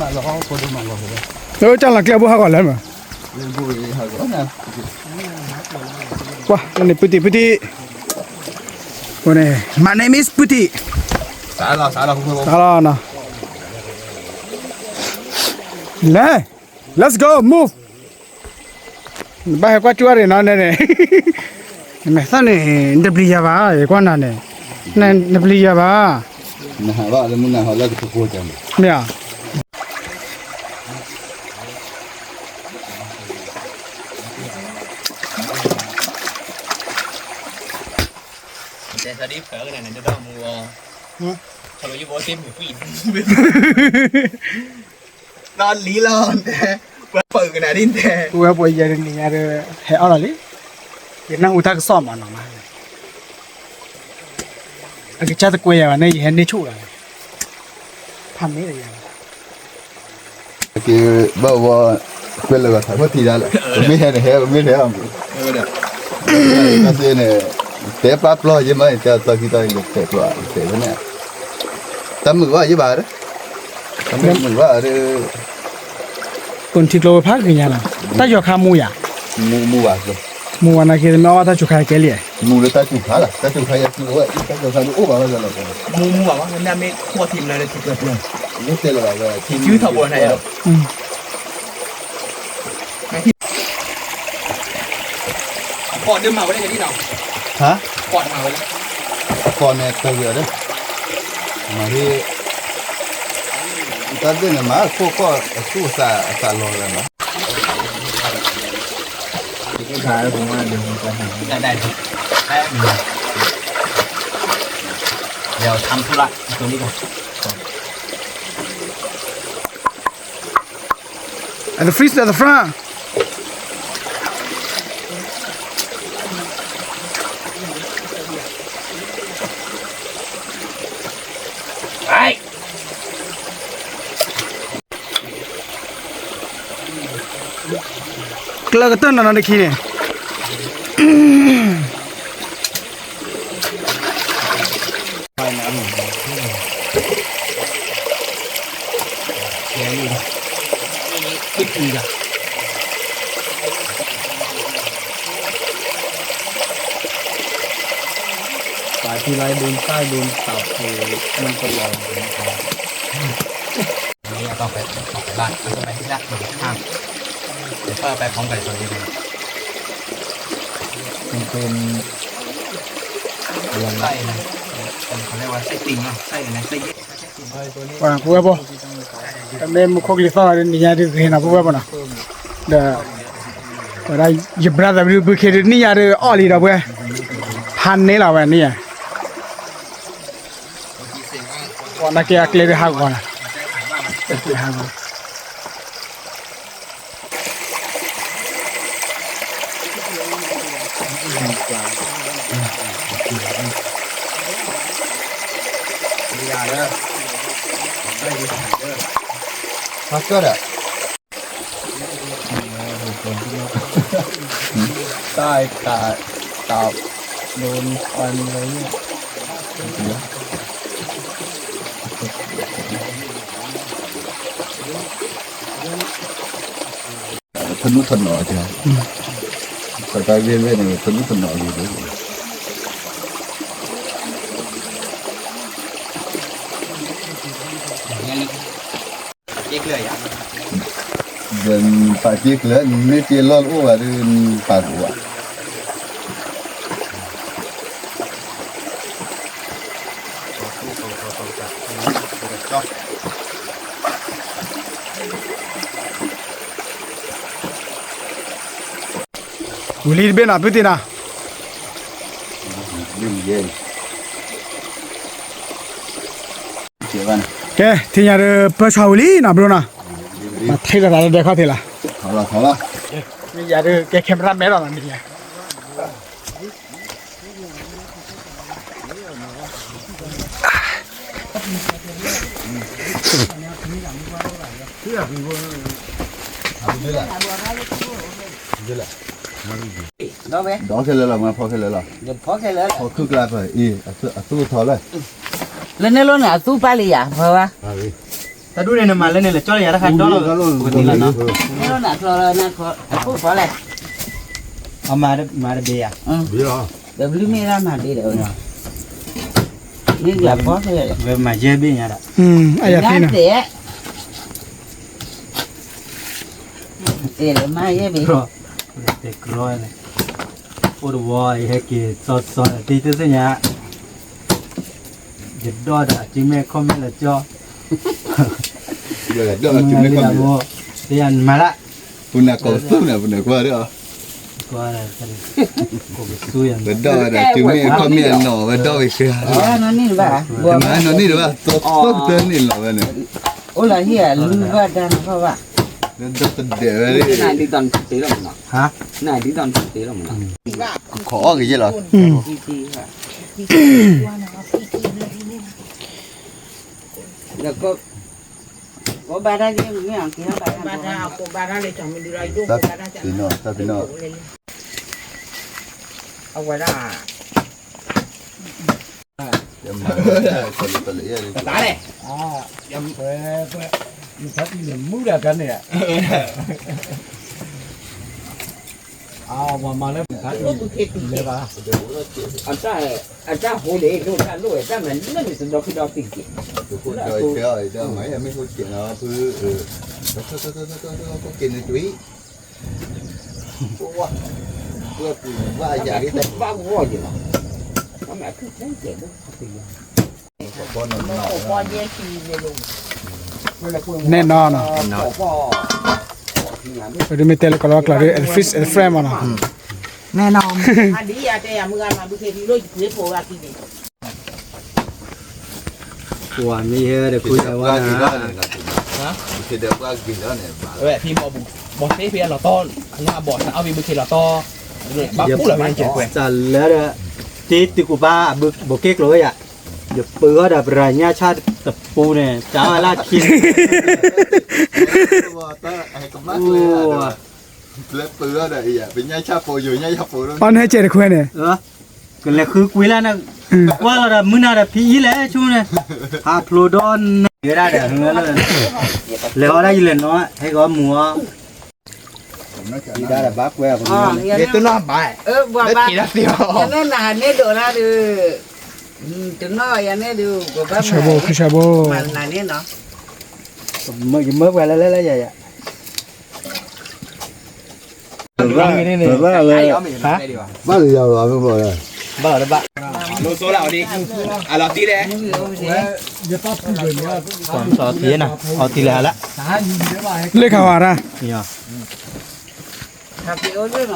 လၢတၢ်လီၤကျဲဘိဟးဂီၤလၢမး, ကွၢ်န့ၣ်ပူတံၣ်ပူတံၣ်, My name is ပူတံၣ်, လဲၤ, let's go move, နဘၣ်ဟဲကွၢ်ကၠူၣ်အရ့ၣ်နီၤန့ၣ်, နမဲာ်သၣ်န့ၣ် နတပျံၤယၤဘၣ်, ယကွၢ်နၤန့ၣ်, နပျံၤယၤဘၣ်, မ့ၢ်ဧါ တဲသးဒ်ဖၢကနၤန့ၣ် တဒီမူအီၤ, ခီဖျိယဘီတ့ၢ်မုာ်ကွံာ်, နီၢ်လံလီၤ, ပှၤပၢၢ်ကနၤဒ်တဲ, ဝဲပှၤယဲၢ်တနံၤညါဒီး ဟဲအီၣ်လီၤလံ, ယနၢ်ဟူတၢ်ကစီၣ်မးနီၤမး, အကစၢ်တကွဲယၤဘၣ်န့ၣ် ယဟဲန့ၢ်ဆူၣ်လီၤ, ဖးမ့ၢ်လၢယၤ က့ၤဘၣ်ဝဲ, ကွဲလၢဂၤထးခိၣ်ထံးဒၣ်လဲာ်, ပမ့ၢ်ဟဲန့ၣ်ဟဲ ပမ့ၢ်တဟဲအီၤမ့ၢ်, န့ၣ်, တဲပာ်ပျီယမ့ၢ် တဲတီခံတီယလဲၤတဲာ်ကျိးတဲာ်ဝဲန့ၣ်, တၢ်မုာ်ဘၣ်ယဘၣ်ဒီး, တၢ်မုာ်ဘၣ်ဒီး, ကိၣ်ထံကျိဝဲဖးဂ့ၤညါနီၤ, တၢ်ယီၤခါမူယၤ, မူမူဘၣ်, မူဘၣ်နာ်က့ မ့ၢ်အီၣ်ဘၣ်တၢ်စူၤခါကဲလံ, မူလၢတၢ်စူၤခါလီၤ, တၢ်စူၤခါယၤစူၤဝဲ တၢ်စူၤခါဒ်အိၣ်ဘၣ်ဝဲလီၤ, မူမူဘၣ်ဘၣ် မ့ၢ်မ့ၢ်ခိၣ်ထံးမနုၤလၢထံကျၢၢ်ကျၢၢ်, လၢတဲလၢၤဘၣ်ဝဲ ထံထီၣ်ဘိန့ၣ်လီၤ, အကီၢ်ဒ်မၤဝဲဒၣ်ယၤဒ်နီၤ, ဟါ, ကီၢ်ဒ်မၤဝဲဒၣ်, အကီၢ်န့ၣ်တဂ့ၤဒီး, မၤဒ်, တၢ်ဒ်န့ၣ်မၤခိၣ်ကီၢ်အသူၣ်အသးအသးလီၤလၢၤနီၤ, တၢ်ဒ်, လၢထါမထူလၢ် At the fish at the front. Right. ကျၢကတၢၢ်နီၢ်နီၢ်တခံန့ၣ် ပာ်ထံလၢဒိၣ်တၢ်ဒိၣ်တၢ်ဖိ မ့ၢ်တလီၤဒိၣ်တၢ် မ့ၢ်အတၢ်ပဲာ်ပဲာ်လၢဒိၣ်တၢ် ပဲာ်ပဲာ်ဖီၣ်ပဲာ်စီၤဒ့န့ၣ် မ့ၢ်ပ့ၢ် ไส้นะ เขาเรียกว่าไส้ติ่งเนาะ ไส้อะไร ไส้เยื่อ ไส้ติ่ง ပဝဲဖိ, မ့ၢ်မူခိၣ်ကလံၤသီၣ်ဒီးနံၤညါဒုးဂ့ၤနီၤ ပဝဲဖိနီၤ, ဒီး ဝဲဒၣ် ယ brother ဘုခ့ဒုးနံၣ်ညါဒုးအီၣ်လံဒီးပဝဲ, ဖးန့ၢ်လီၤဝဲနံၣ်ညါ, ပှၤနာ်က့အကျဲဒုးဟးဂီၤနီၤ, အကျဲဟးဂီၤ တၢ်တၢ် ဒိၣ်နခွါန့ၣ် ထနူထနီၣ်, တၢ်တၢ်ဂ့ၢ်ဝဲန့ၣ် ထနူထနီၣ်ဂ့ၤဒိၣ်, ဒီးပာ်က့ၤကျၢၤ မ့ၢ်က့ၤလီၢ်တအိၣ်ဘၣ်ဒီး ပာ်ကအိၣ်ဘၣ် ဝံၤလံတဘ့ၣ်နီၤ ဖုတံၢ်နီၤ, ကဲ ထံၣ်ညါဒီး ပၢဆှၢဝံၤလံနီၤ ဘျိနီၤ, ထံၣ်လီၤတၢ်လၢဒဲခီၣ်ထံးလီၤ, မ့ၢ်ယၤဒီး ကဲ camera man လီၤနီၤ မ့ၢ်ယၤ ဒီးခဲလၢာ်လီၤ မၤဖီခဲလၢာ်လီၤ, ဖီခုၣ်ကျါဖၢၣ်အံၤ အသူၣ်ထီၣ်လၢ, လၢန့ၣ်လိၣ်န့ၣ် အသူၣ်ပာ်လံယၤ ဖီဝါ, တၢ်ဒူၣ်န့ၣ် နမၤလၢန့ၣ် လဲၤကၠီလၢယၤတခါဒီလီၤ, န့ၣ်လိၣ်န့ၣ် အကျီလၢနခိၣ်ဖီလဲၣ်, အမၤတဘ့ၣ်ယၤ, ဒီးဘျုးမ့ၢ်ဒၣ်မၤဘ့ၣ်ဒီး, မ့ၢ်ယၤဖီခဲလၢာ်လီၤ, ဝဲမၤယဲၢ်ဘ့ၣ်ညါဒီး, အယၤသ့ၣ်န့ၣ် တဲလၢမၤယဲၢ်ဘ့ၣ်, တဲကြီန့ၣ်, အိၣ်တဝီ ယဟဲက့ၤစီစီ တံၤတသ့ၣ်ညါ, ယဒီၣ်ဒီး အစုမ့ၢ် comment လၢကၠီ, ဒီၣ်အစုမ့ၢ် comment လၢ, တယၤနမၤလၢ, ပနၤကိးသူန့ၣ် ပနၤကွၢ်ဒီး, ပဒီၣ်ဝဲဒီး စုမ့ၢ် comment အနီၢ်ဝဲဒီၣ်ဝဲဃဲ, တမၤနီၢ်န့ၣ်တဘၣ် သီသီကတၢၢ်န့ၣ်လီၤဝဲန့ၣ်, အိၣ်လၢဟံၣ်အလုၢ်ဘၣ်တၢ်နခီဘၣ်, ဒီတဒဲးဝဲ, နဒ်သိးနတ့လီၤမနီၤ, နဒ်သိးနတ့လီၤမနီၤ, ခိးအီၣ်ကယဲၢ်လီၤ, ဒီးကဘၣ်တၢ်က့ၤမ့ၢ်အက့ၤဘၣ်တၢ်, တၢ်ဖံးနီၣ် တၢ်ဖံးနီၣ်, အဝဲဒၣ် တၢ်လဲၣ်, မူဒါတၢ်န့ၣ်, အဝဲမၤလၢပခါအံၤလဲၤဘၣ်, အတၢ်ဟိန့ၣ် ဒိၣ်တၢ်လိၣ်ဝဲ တၢ်မၤလၢန့ၣ် တဒီဖုဒီဖံးက့ၤ, မ့ၢ်ဟိက့ၤနီၤ ဖု, က့ၤန့ၣ်တွံၢ်, ဘၣ်ဂီၢ်ယၤလီၤ, နဲၣ်နီၢ်နီၤ, ပဒုးမ့ၢ်တဲလၢကလီၤကျါဒီး at fish at friend မနီၤ, နဲၣ်နီၢ်, အဒ်ယတဲယၤမုၢ်ဂၤမၤဘုခ့ဒ်လိၣ်ယကွ့ဖိဂၤခံန့ၣ် ပှၤမ့ၢ်ဟဲဒီး ဖုတဲဝဲဒၣ်, ဖံဘီၣ်ဘူး, ဘီၣ်သ့ဖံအလီၤတီ, အဘီၣ်ပူလီၤမး, စးလၢဒီး, တ့တုၤကိးပၢ်, ဘိးက့ကျိၤဝဲယၤ, ယပၢၤအီၤဒီးပရၤညါဆၣ်တပူန့ၣ် တၢ်ဝဲလၢခံန့ၣ် ပၢၤအီၤဒီး ပညါဆၣ်ပိာ်ယိာ်ညါယၤပိာ်လီၤ, အီနဟဲကဲးတခွဲန့ၣ်, ကလဲၤဃုကွံာ်လၢန့ၣ်, ကွၢ်လီၤဒီးမုၢ်နၤဒီးဖံအံၤလဲၣ်ဆူန့ၣ်, ဟးဖျိဒီးနဲၣ်ဝဲဒၣ်ဒီး, လဲၤအီၣ်ဒၣ်ယလဲၤနီၤ ဟဲကီမူၤအီၤ, တနီၣ်ဘၣ်, ယနဲၣ်နၤန့ၣ်ဒိၣ်နၤဒီး, တနီၣ်ယၤန့ၣ်ဒီး, ခံဆၢဘိ ခံဆၢဘိ, မၤနၤန့ၣ်နီၤ, ယမၢပှၤလၢလၢလၢယၤယၤ ဘၣ်လီၤယၤလီၤ မ့ၢ်ဘၣ်လဲၣ်, ဘၣ်လီၤတဘၣ်, လိၣ်စိလၢအီၤဒံး, အလီၤတံၢ်လဲၣ်, အီၤတံၢ်လဲၣ်ဟါလၢ, လၢခါဝါဒၣ်,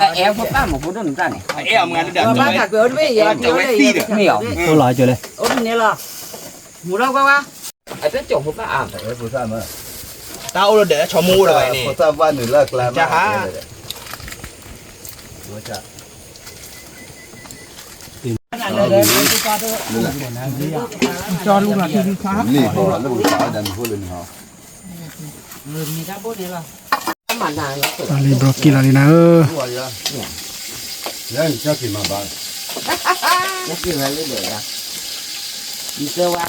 အဲၣ်ဖိပၢ်မ့ၢ်ဖိဒိၣ်န့ၣ်တၢ်န့ၣ်, အဲၣ်အမါတဒၣ်, မ့ၢ်အီၤ, အိၣ်လီၤကၠိလဲၣ်, တၢ်အိၣ်လီၤဒၣ်လၢဆီမိၢ်အိၣ်ဒီးဝဲန့ၣ်, တၢ်ဟါ လံ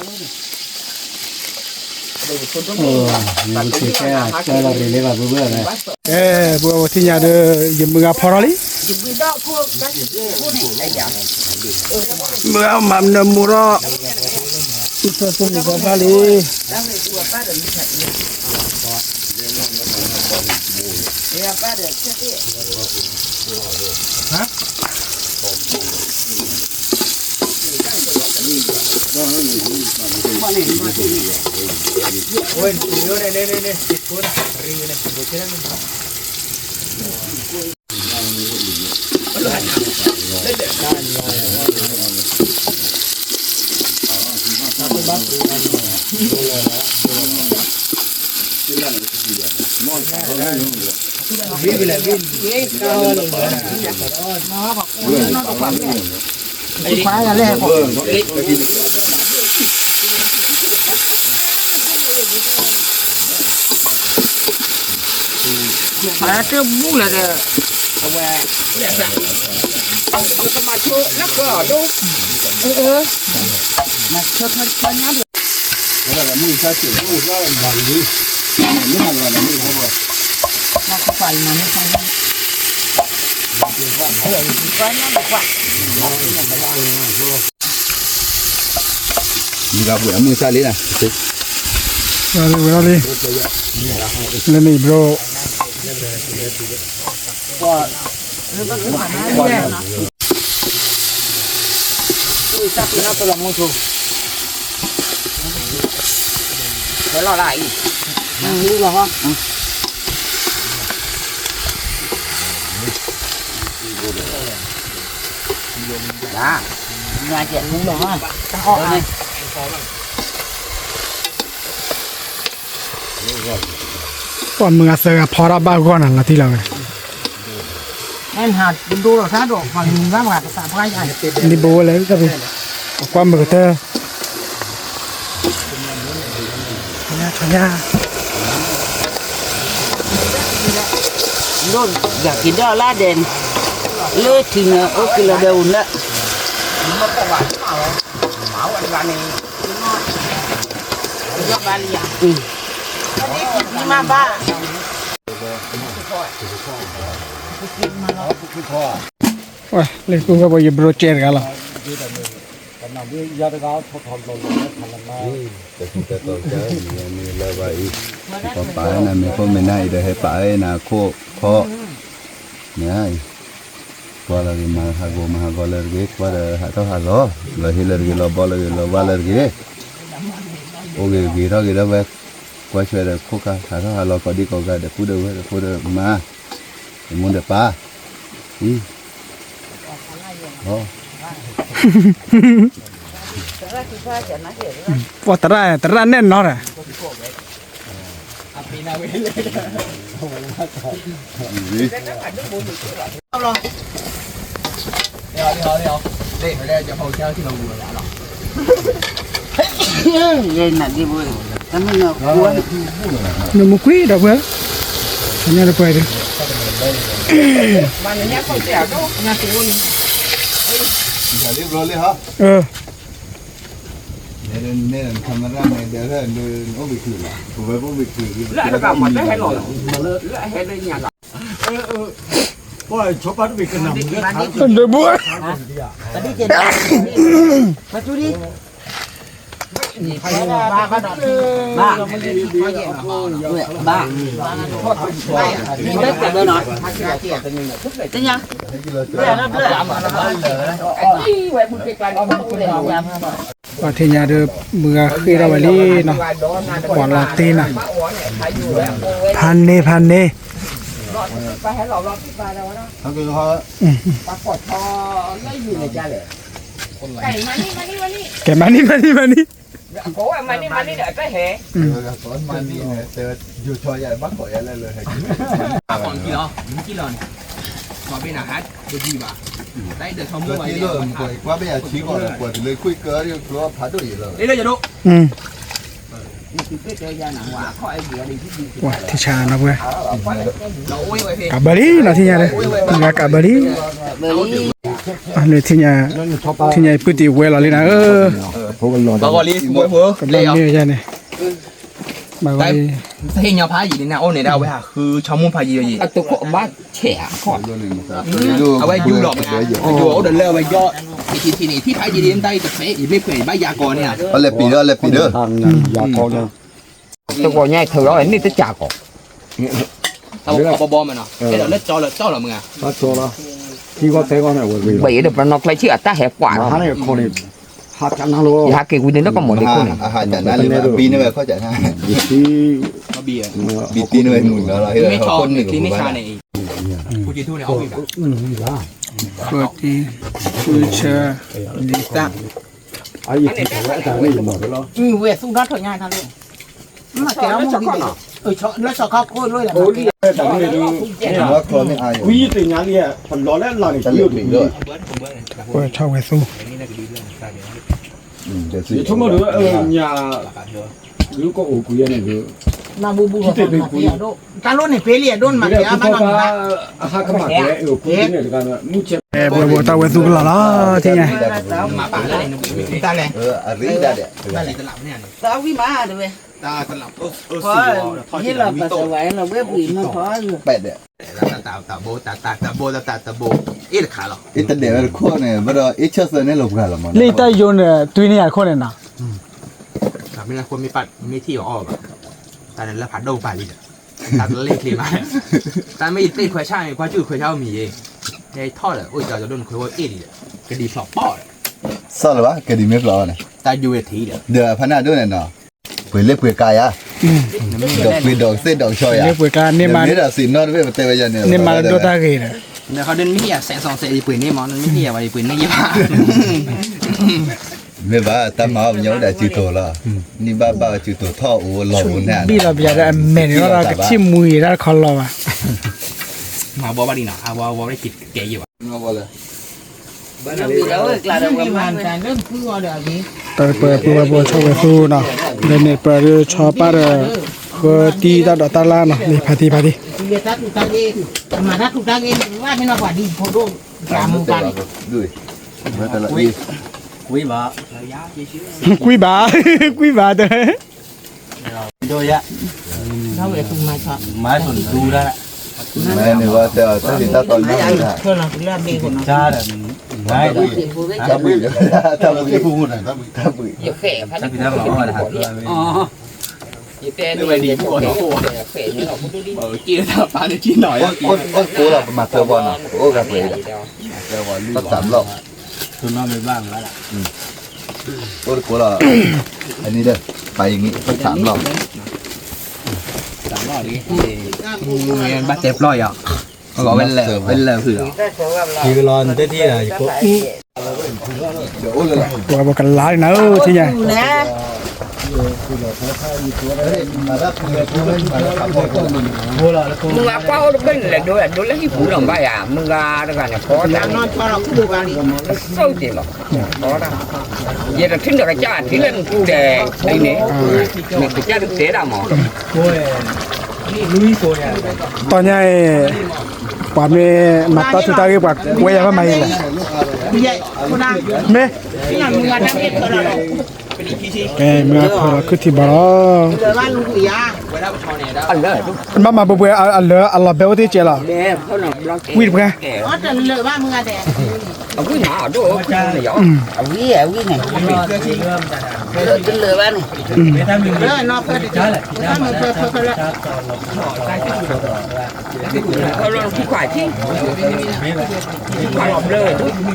ဘျီက့ၤလီၤလံနၤဧၢ, ကဲ ပဝဲထံၣ်ညါဒီး ယမုၢ်ဂၤဖီထီၣ်လံ, မုၢ်ဂၤမၤမနၢၤမိၢ်ထီၣ်, မုၢ်ထီၣ်ဆိမိၢ်ဂၤဘၣ်လံ. ပတဘူလၢဒီး အဝဲ ကမၤဆိလၢကီၢ်ဒိၣ်, မၤဆိဖဲဖဲညါဒီး မုၢ်ဂၤပှဲၤအမုၢ်စၢ်လံနၤ, ဝဲလံ, လၢန့ၣ်ဘျီ ဝဲလီၤလၢအံၤ, ပှၤမုၢ်ဂၤသၢဂၤဖီထီၣ်ဘၣ်ဂီၢ်နၤလီၤတံၢ်လီၤဝဲ, ဒ်ဘိဝဲလဲၣ်တၢ်ဖဲ, ပကွၢ်မုာ်ကတၢၢ် ညါ, ယက့ၤဒီးလၢဒဲးန့ၣ်, လၢထံန့ၣ် အိၣ်က့ၤလီၤဒီးအိၣ်လၢ, ဘၣ်လံယၤ, မ့ၢ်ဘၣ် လၢကူကဘီယဘျီကဲတဂၤလီၤ. တၢ်ထီၣ်တၢ်တီၤကဲမ့ၢ်လၢဘၣ်အံၤ, ပပာ်နၤမ့ၢ်ခိၣ်မ့ၢ်နၢ်အံၤဒီးဟဲပာ်ဝဲနၤခိၣ်ခီ, မ့ၢ်အံၤ, ကွၢ်လၢဂ့ၤမၤဟးဂီၤမၤဟးဂီၤလၢတဂ့ၤ, ကွၢ်ဒီးဟးထီၣ်ဟးလီၤ, လီၤဟ့လၢတဂ့ၤ လီၤဘီလၢတဂ့ၤ လီၤဘၣ်လၢတဂ့ၤ, အိၣ်ဂ့ၤဂ့ၤထီၣ်ဂ့ၤဒီးဝဲ, ကွၢ်ဆွဲဒီးခိၣ်ခါ ဟးထီၣ်ဟးလီၤကိးဒံကိးဂၤဒီး ကူဒီးဝဲဒီးဖိဒီးမါ, တမူဒီးပၢ်, အံၤ ပှၤသရၣ် သရၣ်နဲၣ်နီၤဒီး, နမူကွံာ်ဒီးပှဲၤ, ညါတပှဲၤဒီး, အၢ ဒဘိ, ပတူၢ်ဒံး, ဘၣ် ဘၣ် ဘၣ် ဘၣ် ပှၤထံၣ်ညါဒီး မုၢ်ဂၤဃ့ၢ်ထီၣ်ဝဲလံနီၤ, ပှၤလီၤတ့ၢ်နီၤ, ဖးန့ၢ် ဖးန့ၢ်, ကဲ မၤန့ၢ် မၤန့ၢ် မၤန့ၢ်, ထံၣ်ဆါနီၤပှဲၤ, ကးဘၢလံနီၤ ထံၣ်ညါဒီး, မုၢ်ဂၤကးဘၢလံ, ထံၣ်ညါအံၤပုၢ်တံၢ်ဝဲလီၤလံနၤဧၢ, ကဘၣ်မ့ၢ်ယၤန့ၣ်, ဘၣ်ဝဲ ဟ့ၣ်ညီဖးယံာ်န့ၣ် နအိၣ်န့ၣ်ဒၣ်ဝဲဟးဃုဆီမိၢ်ဖးယံာ်ယံာ်, အဝဲယူၤလီၤ, ယူၤအိၣ်ဒီးလၢအဝဲယီၢ်, ထံထံန့ၣ် ထံၣ်ဖးယံာ်ဒ်မတၤအံၤတဖဲအံၤ မ့ၢ်ခွဲးဘၣ်ယၤကီးန့ၣ်, ပလဲၤပံၤဒီး လဲၤပံၤဒီး တဂီၤညါထုးလီၤန့ၣ်တစးကီး, အဘီဘီမနီၤ အဲၣ်ဒိးလၢကၠီလီၤကၠီလီၤမုၢ်ဂၤ, ဘၣ်အံၤဒီးပနီၢ်ကျဲဆံးအတၢ်ဟဲကွၢ်လီၤ, ယဟးက့ၤဝံၤန့ၣ်လၢကမီၤဒ့ခိၣ်န့ၣ်, ဘံန့ၢ်ဝဲခီၣ်စး, ဘံန့ၢ်ဝဲမုၢ်ဂၤလီၤ, ဃိးတံၤ ဃုဆၢ ဒ်သၣ် ဝဲသူၣ်ထီၣ်ညါထီၣ်လၢ ကွဲးထီၣ်ဝဲသူ, တၢ်လိၣ်န့ၣ်ပ့လံအဒိၣ်မး, အဲ ပှဲၤဘိးတၢ်ဝဲသူကလီၤလီၤ ထံၣ်ညါ, တၢ်ဝံၣ်မးတဝဲ, ဟ့ၣ်လီၤပှၤစၢၤဝဲလီၤဝဲပှ့ၤမ့ၢ်ဖီ, တဘိတဘိတဘိတဘိ အ့ၣ်တခါလီၤ, အ့ၣ်တဒဲးဝဲတခိၣ်န့ၣ် ဘၣ်ဒီးအ့ၣ်ဆၢၣ်သၢန့ၣ်လီၤပှၤလီၤမး, လၢတၢ်ယိန့ၣ် တွံၢ်န့ၢ်ယၤတခိၣ်န့ၣ်နီၤ, မ့ၢ်ထံၣ်အီၤအီၣ်ဘၣ်, တၢ်န့ၣ်လၢဖးဒိၣ်ပာ်လံဒီး, တၢ်တလ့ၣ်ချ့မး, တၢ်မ့ၢ်ယသ့ၣ်ခွဲးဆၣ်န့ၣ် ကွၢ်ကၠူၣ်ခွဲးဆၣ်အိၣ်မံၤယ့ၣ်, ဟဲထီၣ်ဒီးအိၣ်ကၠီကၠီဒိၣ်န့ၣ်ခွဲးအိၣ်အ့ၣ်လံဒီး, ကဒံဖျိးပီၣ်ဒီး, စီၣ်လၢၤဘၣ် ကဒံမ့ၢ်ဖျိးဘၣ်န့ၣ်, တၢ်ယိဝဲထံၣ်ဒီး, ဒီးဖးနၢ်ဒိၣ်န့ၣ်နီၤ, ပှ့ၤလ့ၣ်ပှ့ၤကါယၤ, ဒီးပှ့ၤဒီးကသ့ၣ်ဒီးကဆီယၤ, ပှ့ၤလ့ၣ်ပှ့ၤကါန့ၢ်မး, မ့ၢ်ဒီးသ့ၣ်နီၣ်တဘ့ၣ်ပတဲဝဲယၤန့ၣ်, န့ၢ်မးလၢဒိၣ်တၢ်ဂ့ၤဒီး, မ့ၢ်ဃီဒ်မ့ၢ်ယၤစဲးစီၤစဲးယပှ့ၤန့ၢ်မး, မ့ၢ်ယၤဝဲယပှ့ၤန့ၢ်ယၤဘၣ် မ့ၢ်ဘၣ် တၢ်မၤအီၣ်ပညီအိၣ်ဒီးစုတိၤလီၤ, န့ၢ်ဘၣ်ဘၣ်စုတိၤထီၣ်အိၣ်လီၤအိၣ်န့ၣ်, ဘံၣ်လီၤပယၤဒီးအမဲာ်န့ၣ်လီၤဒီး ကထံၣ်မူယံၤတၢ်တခီလီၤဘၣ်, မၤဘီဘၣ်ဒံးနီၤ အဝဲဝဲကဲယံၤဘၣ်, တၢ်ပှဲၤပှဲၤဝဲဘိဆီၣ်ဝဲသူနီၤ, လၢန့ၣ်ပှဲၤဒုးဆီပၢ်ဒီး, ဃၢတံၢ်တၢ်ဒိးတၢ်လၢ်နီၤ, လံဖးတံၢ်ဖးတံၢ်, ကွံဘၣ်, ကွံဘၣ်, ကွံဘၣ်တ, မၤန့ၣ်ဝဲတဲအီၤ တၢ်လံၤတၢ်တီညါန့ၣ်, တၢ်ဘှံး, တၢ်ဘှံး, တၢ်ဘှံး, တၢ်ဘှံး, အိၣ်တကိးလီၤ ပမၤသၢဘီနီၤ ပအိၣ်ဂၤပှဲၤဒီး ပသးဘျီၣ် အိၣ်တကိးလီၤ အနံၤဒီး ပာ်အံၤနံၤ ပသးဘျီၣ် ဘၣ်တဲပျီၢ်ယီၤ ဝဲလၢာ်ဝဲလၢာ်ဖုးလီၤ ပှၤဘၣ်ကလါလံနၤဧၢ ထံၣ်ညါ မုၢ်ဂၤကွၢ်အိၣ်တဘ့ၣ်န့ၣ်လဲၣ် ဒိလၢဟံၣ်ပူၤလီၤဘၣ်ယၤ မုၢ်ဂၤတဂၤန့ၣ် ဖီတၢ် ကဆိၣ်တ့ၢ်လီၤ ဖီတၢ် ယတထံၣ်ဒီးကစၢ်ထံၣ်လၢနကူၣ်တဲာ်ဒ်န့ၣ် နကစၢ်တတဲဒၣ်မး တီညါအံၤ ပှၤမ့ၢ်မၤတၢ်ထူးတၢ်ဂ့ၤ ပှၤကွဲယၤဘၣ်မၤအံၤလဲၣ် မ့ၢ် ကဲ မ့ၢ်အဖီလီၤခုထံၣ်ဘၣ်လီၤ. ဘၣ်မၤပှဲၤပှဲၤအလၢအလီၤဘဲအိၣ်တ့ၢ်ကဲလီၤ. ဝံၣ်တပှဲၤ. အဝံၣ်န့ၣ် အဝံၣ်န့ၣ် တလၢာ်ဘၣ်န့ၣ် ပှၤစံၣ်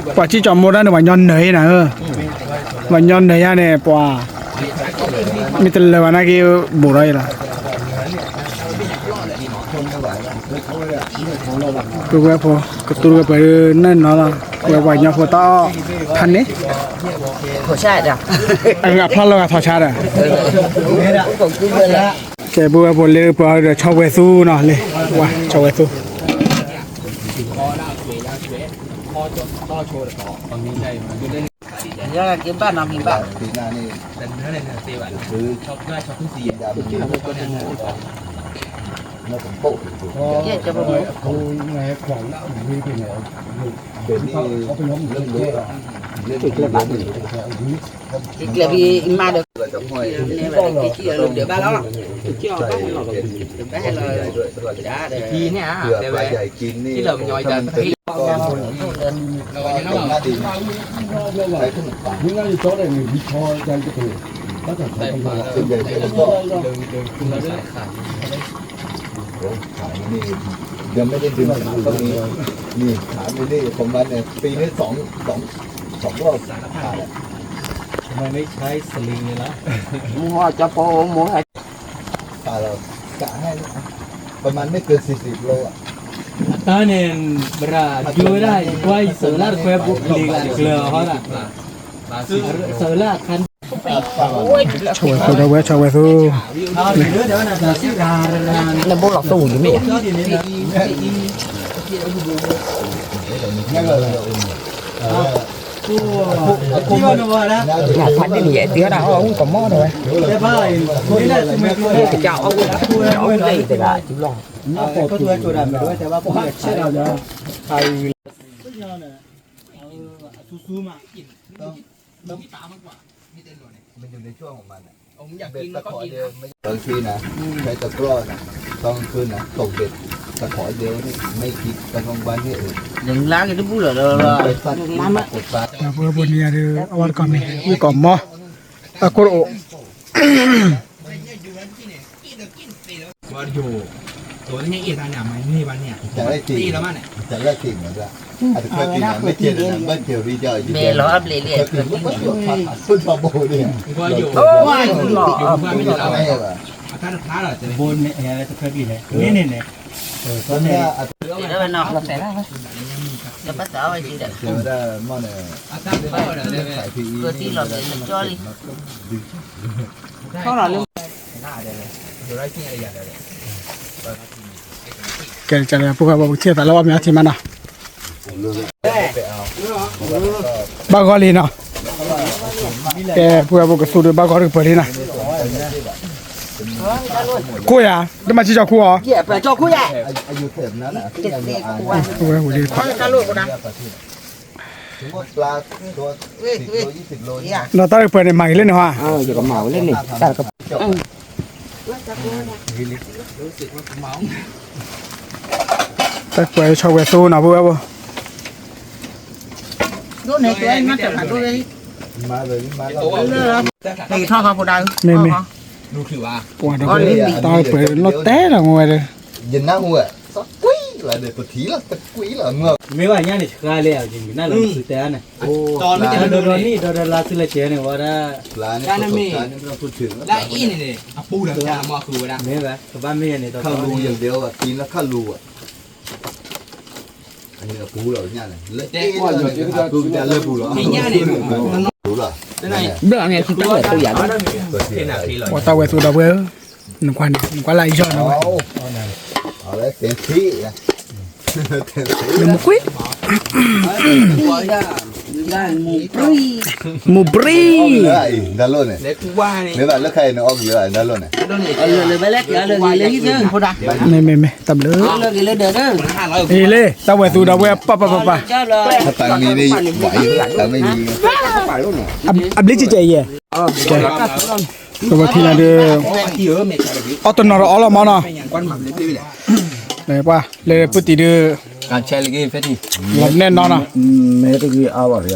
ကၠီၤမိၢ်ဒၣ်န့ၣ် ပှၤညီနၢၤအံၤနၤဧၢ, ပှၤညီနၢၤယါန့ၣ် ပှၤ မ့ၢ်တလၢာ်ဘၣ်နာ်က့ ဘူးဒီးအံၤလီၤ. ပုၢ်ဝဲၢ်ဖိ ကတူၢ်ကပှဲၤဒုးနၢ်နီၤလီၤ, ဝဲပှၤကညီဖိတၢ်အီၣ်ဖးန့ၣ်, အဖျါလီၤဂာ်ထီၣ်ဆါဒီး, ကဲ ပုၢ်ဝဲၢ်ဖိလၢပှၤဒီးဆီဝဲသူနီၤလံ, ဝါ ဆီဝဲသူ ကျဲၤဘံမါဒီး က့ၤကံၣ်အီၤလၢဒၢးဘၣ်လီၤ, တဘၣ်ဟဲလီၤ, တဘၣ်ဟဲလီၤ, ကံၣ်န့ၣ်ဧါ, ကံၣ်လီၤမညီ, ยังไม่ได้ดึงสายก็มี นี่ถามไม่ได้ของมันเนี่ย ปีนี้สอง สอง สองรอบขาดอะ ทำไมไม่ใช้สลิงเลยล่ะ มูฮอจะพอมูฮะ ขาดแล้ว กะให้ ประมาณไม่เกินสี่สิบโลอะ အတၢ်န့ၣ် ဘရၣ် ဒိဝဲဒၣ် ကွၢ်အံၤ စၢၤလၢ်တခွဲ ဘိးပလံၤလၢ်ကျၢၤဟီဒၣ် စၢၤလၢ်ခါ ဆီဝဲသူဒီးဝဲ ဆီဝဲသူ, နဘိလီၤသူယမ့ၢ်ဧါ, ဖးဒိၣ်န့ၣ် ယအဲၣ်တ့ၢ်ဝဲဒၣ် အီၣ်ဝံၣ်ကမီၤဒီးဝဲ, ယကၠီအီၣ်ဝံၣ်တဂၤတုၤလီၤ มันอยู่ในช่วงของมันอะ เบ็ดตะขอเดียวไม่ กลางคืนนะ ใช้ตะกร้อนะ ตอนกลางคืนนะ ตกเบ็ด ตะขอเดียวนี่ ไม่คิด ตอนกลางวันนี่ เออ ยังล้างกันที่บุหรี่เลย ไปซัด มา มา กดปลา ပှၤဖိပှၤနံၤဒီး အဝဲတကီၢ်မ့ၢ် ဝံၣ်ကီၢ်မီၤ အခိၣ်တအိၣ် ဝါယိၤ ตัวนี้เอ็ดอันเนี่ยมันนี่วันเนี่ย แต่ละจริง แต่ละจริงเหมือนกัน อาจจะเคยกินนะ ไม่เจอนะ ไม่เจอพี่เจ้าอยู่ เบลล์อัพเลยเลย เคยกินปุ๊บปุ๊บปุ๊บปุ๊บปุ๊บปุ๊บเนี่ย ဝါယိၤ ဝါယိၤ အတၢ်တဖျါလီၤ ဘိန့ၣ် အဲ တခွဲပံၤန့ၣ် န့ၣ်န့ၣ်န့ၣ် เดี๋ยวไปนอกเราใส่ได้ไหม เดี๋ยวป้าสาวเอาไปกินเดี๋ยว เจอได้หม้อเนี่ย အတၢ်တဖျါလီၤ ใส่พีอี เกิดที่หลอดเลยมันจ่อเลย เท่าไหร่เลย ကဲ ကဲ ပုၢ်ဝဲၢ်ဖိ ပကထံၣ်သးလၢအီၣ်မ့ၤအီထံမးနီၤ ဘၣ်ဂီၢ်လံနီၤ ကဲ ပုၢ်ဝဲၢ်ဖိ ကသူဒီးဘၣ်ဂီၢ်တကပၤလံနီၤ ခိၣ်ယၤ တမၤစံၣ်ကၠီၤခိၣ်အီၤ ပုၢ်ဝဲၢ်ဖိလံ ဒီးတၢ်တကပၤန့ၣ် မၤဂ့ၤလၢန့ၣ်ဟါ ယကမၤဝဲလၢန့ၣ် တၢ်တကပၤ တၢ်ကွဲးဆီဝဲသိနီၤ ပုၢ်ဝဲၢ်ဖိ ဒိၣ်န့ၣ် ကဲ မ့ၢ်တဖးဒိၣ်ဝဲ မ့ၢ်မ့ၢ် ပှၤတကပၤ တၢ်ကွဲးလီၤတဲာ်လီၤမ့ၢ်ဝဲဒီး ယနၢ်ဟူဝဲ ကွံလီၤ တကွံလီၤ မ့ၢ် မ့ၢ်ဘၣ်ညါန့ၣ် ဆှါလဲၣ် ယနၢ်လီၤသုတဲန့ၣ် ဒီးဒီးနံၣ် ဒီးဒီးလါသုလဲၤကဲန့ၣ် ဝဲဒၣ် လါအံၤန့ၣ် အပူၤဒီး မ့ၢ်ဝဲ ကဘၣ်မ့ၢ်န့ၣ် ခါလူၤယၤ ကံလီၤခါလူၤဝဲ အပူၤလီၤညါန့ၣ် လၢအပူၤလီၤ ညါန့ၣ် ဘျီန့ၣ် သုတၢ်ဝဲၢ်သူယၤ ပှၤတၢ်ဝဲၢ်သူဒီပုၢ်ဝဲၢ်ဧၢ နကွၢ်န့ၣ် နကွၢ်လၢအယီၢ်နီၤဝဲ နမကွံာ် ပှၤယၤ မူၤဘြံၤ, မူၤဘြံၤ, မ့ၢ်ဘၣ်လၢခါအံၤန့ၣ် အီၣ်ကလၢာ်လၢန့ၣ်, မ့မ့မ့ၢ်တၢ်ဘျုး, အံၤလံ တၢ်ဝဲၢ်သူဒီပုၢ်ဝဲၢ် ပၢ်ပၢ်ပၢ်ပၢ်, အဘျုးကဲးကဲးယဲၢ်, ပဝဲထံၣ်န့ၣ်ဒုး, အီၣ်တနီၤဒီးအီၣ်လီၤမးနီၤ, ပှၤလၢပူၤတံၤဒုး, လီၤနဲၣ်နီၤနီၤ, မ့ၢ်တဂ့ၤအါဘၣ်, ပှၤ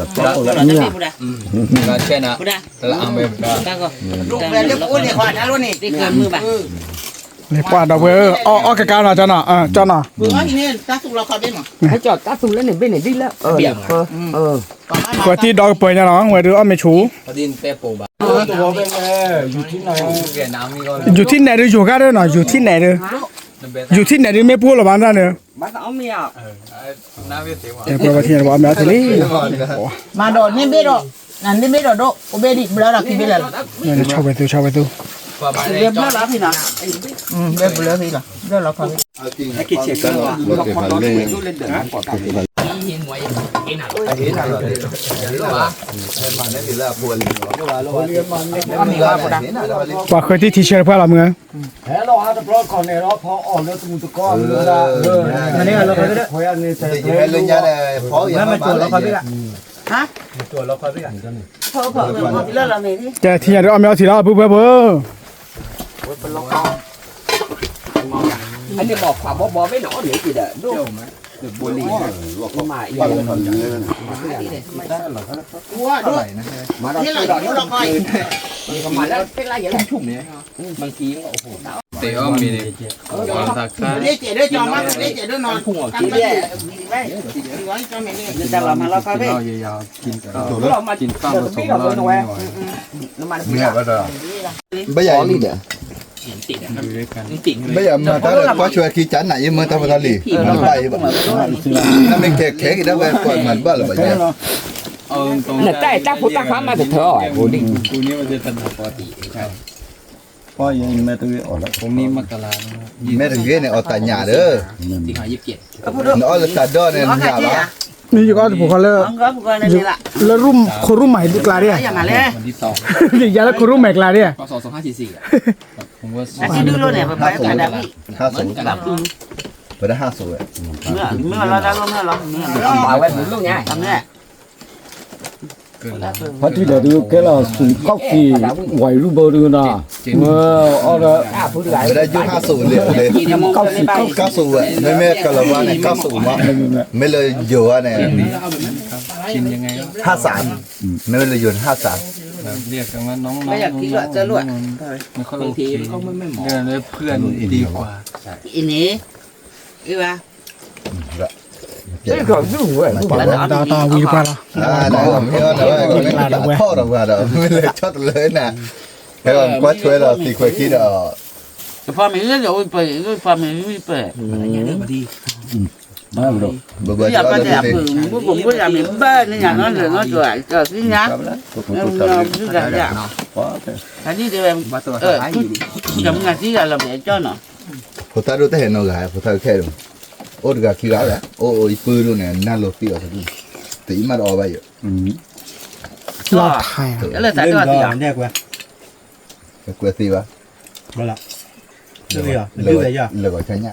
ဒီပုၢ်ဝဲၢ်ဧၢ, အီၣ်ကကါနီၤကၠီနီၤ, ကၠီနီၤ, တၢ်သူလၢန့ၣ်ဘ့ၣ်န့ၣ်ဒ်လၢ, ပှၤတံၤဒီကပၢၤညါနီၤ ဝဲဒုးအီၣ်မ့ၢ်ဆူၣ်, ယူၤထံၣ်နဲၣ်ဒုးယိၤဂၤဒၢနီၤ ယူၤထံၣ်နဲၣ်ဒုး, ယူၤထံၣ်နဲၣ်ဒုးမ့ၢ်ပှိၢ်လီၤဘၣ်န့ၣ်, ပဝဲထံၣ်န့ၣ် ပှၤအီၣ်မ့ၢ်အီၣ်ထံလံ, မၤဒီးန့ၢ်ဘ့ၣ်ဒီး, န့ၢ်ဘ့ၣ်ဒီးဒိၣ်, အိၣ်ဘ့ၣ်ဒံးဘျၣ်ဒီးခံဘ့ၣ်လၢာ်လီၤ, ဆီၣ်ဝဲသူ ဆီၣ်ဝဲသူ, ဘျၢလီၤဖံနီၤ, ဘျၢလီၤဖံ, ပှၤဃၢၤတံၢ်ထံဆၢတဖၣ်လီၤမုၢ်, ဟဲလီၤဟးတဘျီခီန့ၣ်ဒီး ဖီအီၣ်လၢတမုၢ်တကီၢ်မုၢ်ဒၣ်, မၤန့ၢ်လီၤခီဘ့ၣ်, ကဲထံၣ်ညါဒုးအီၣ်မ့ၢ်အီၣ်ထံလီၤ ပုၢ်ဝဲၢ်ဖိ, တ့အီၣ်မ့ၤန့ၣ်, ဘၣ်ယၤမၤတၢ်လၢကွၢ်ဆိအခံ ကၠါနးယမၢတၢ်လၢကွၢ်ဆိအခံ ကၠါနးယမၢတၢ်ဖိတၢ်လံၤ, နမ့ၢ်ကဲခဲက့ၤဒၣ်ဝဲကွၢ်မၤတဘၣ်လၢၤဘၣ်ယဲ, နတၢ်အဲၣ်တၢ်ဖိတၢ်ဃါမးတထၢအီၤ, မ့ၢ်တဂ့ၤန့ၣ် အီၣ်တၢ်ညၣ်ဒီး, နအီၣ်လၢတၢ်ဒီန့ၣ်ညၣ်လီၤ, မ့ၢ်ယကအီၣ်တပူၤဃီလၢ, လၢခိၣ်ရူၢ်မၤကျါဒၣ်, ယၤလၢခိၣ်ရူၢ်မၤကျါဒၣ်, ပဒၣ်ဟးစိးဝဲ, ဖါတံၢ်ဒီးဒုးကဲလီၤစူးကီၢ်စံၣ်ဝဲၤရူဘိဒုးနီၤ, ဝဲအီၣ်ဒီး, ဝဲဒၣ်ယိၤဟးစိးလံ, ကီၢ်စံၣ်, ကီၢ်စံၣ်ဝဲ, မ့မ့ၢ်ကလီၤဘၣ်န့ၣ် ကီၢ်စံၣ်မး, မ့ၢ်လၢယိၤဝဲန့ၣ် ဟးစး, မ့မ့ၢ်လၢယိၤန့ၣ်ဟးစး, အံၤန့ၣ်, အ့ၣ်ဝဲ, တၢ်တၢ်ဝံၤတပှၢ်လီၤ, ထီၣ်ဒီးဝဲဒီး မ့ၢ်လဲၤဆီၣ်တလၢနၤ, ဟဲကွၢ်ထွဲဒီးသံခွဲးခံဒီး, ဖမံၤလၢပှဲၤ, ဖမံၤမံၤပှဲၤ, ဘၣ်ဘၣ်ဒီး, ဘၣ်ဘၣ်ဒီး, ဖိသၣ်ဒိၣ်တဟဲနီၤဂၤ, ဖိသၣ်ကဟဲ, အိၣ်တဂၤခံဂၤလၢ, အိၣ်အိၣ်အံၤပုၢ်ဒိၣ်န့ၣ် နၢ်လိာ်သံအီၤ, တအံၤမးတအီၣ်ဘၣ်ယိၤ, လီၤထါ, ကွဲသံဘၣ်, လၢဂီၤဆါညါ,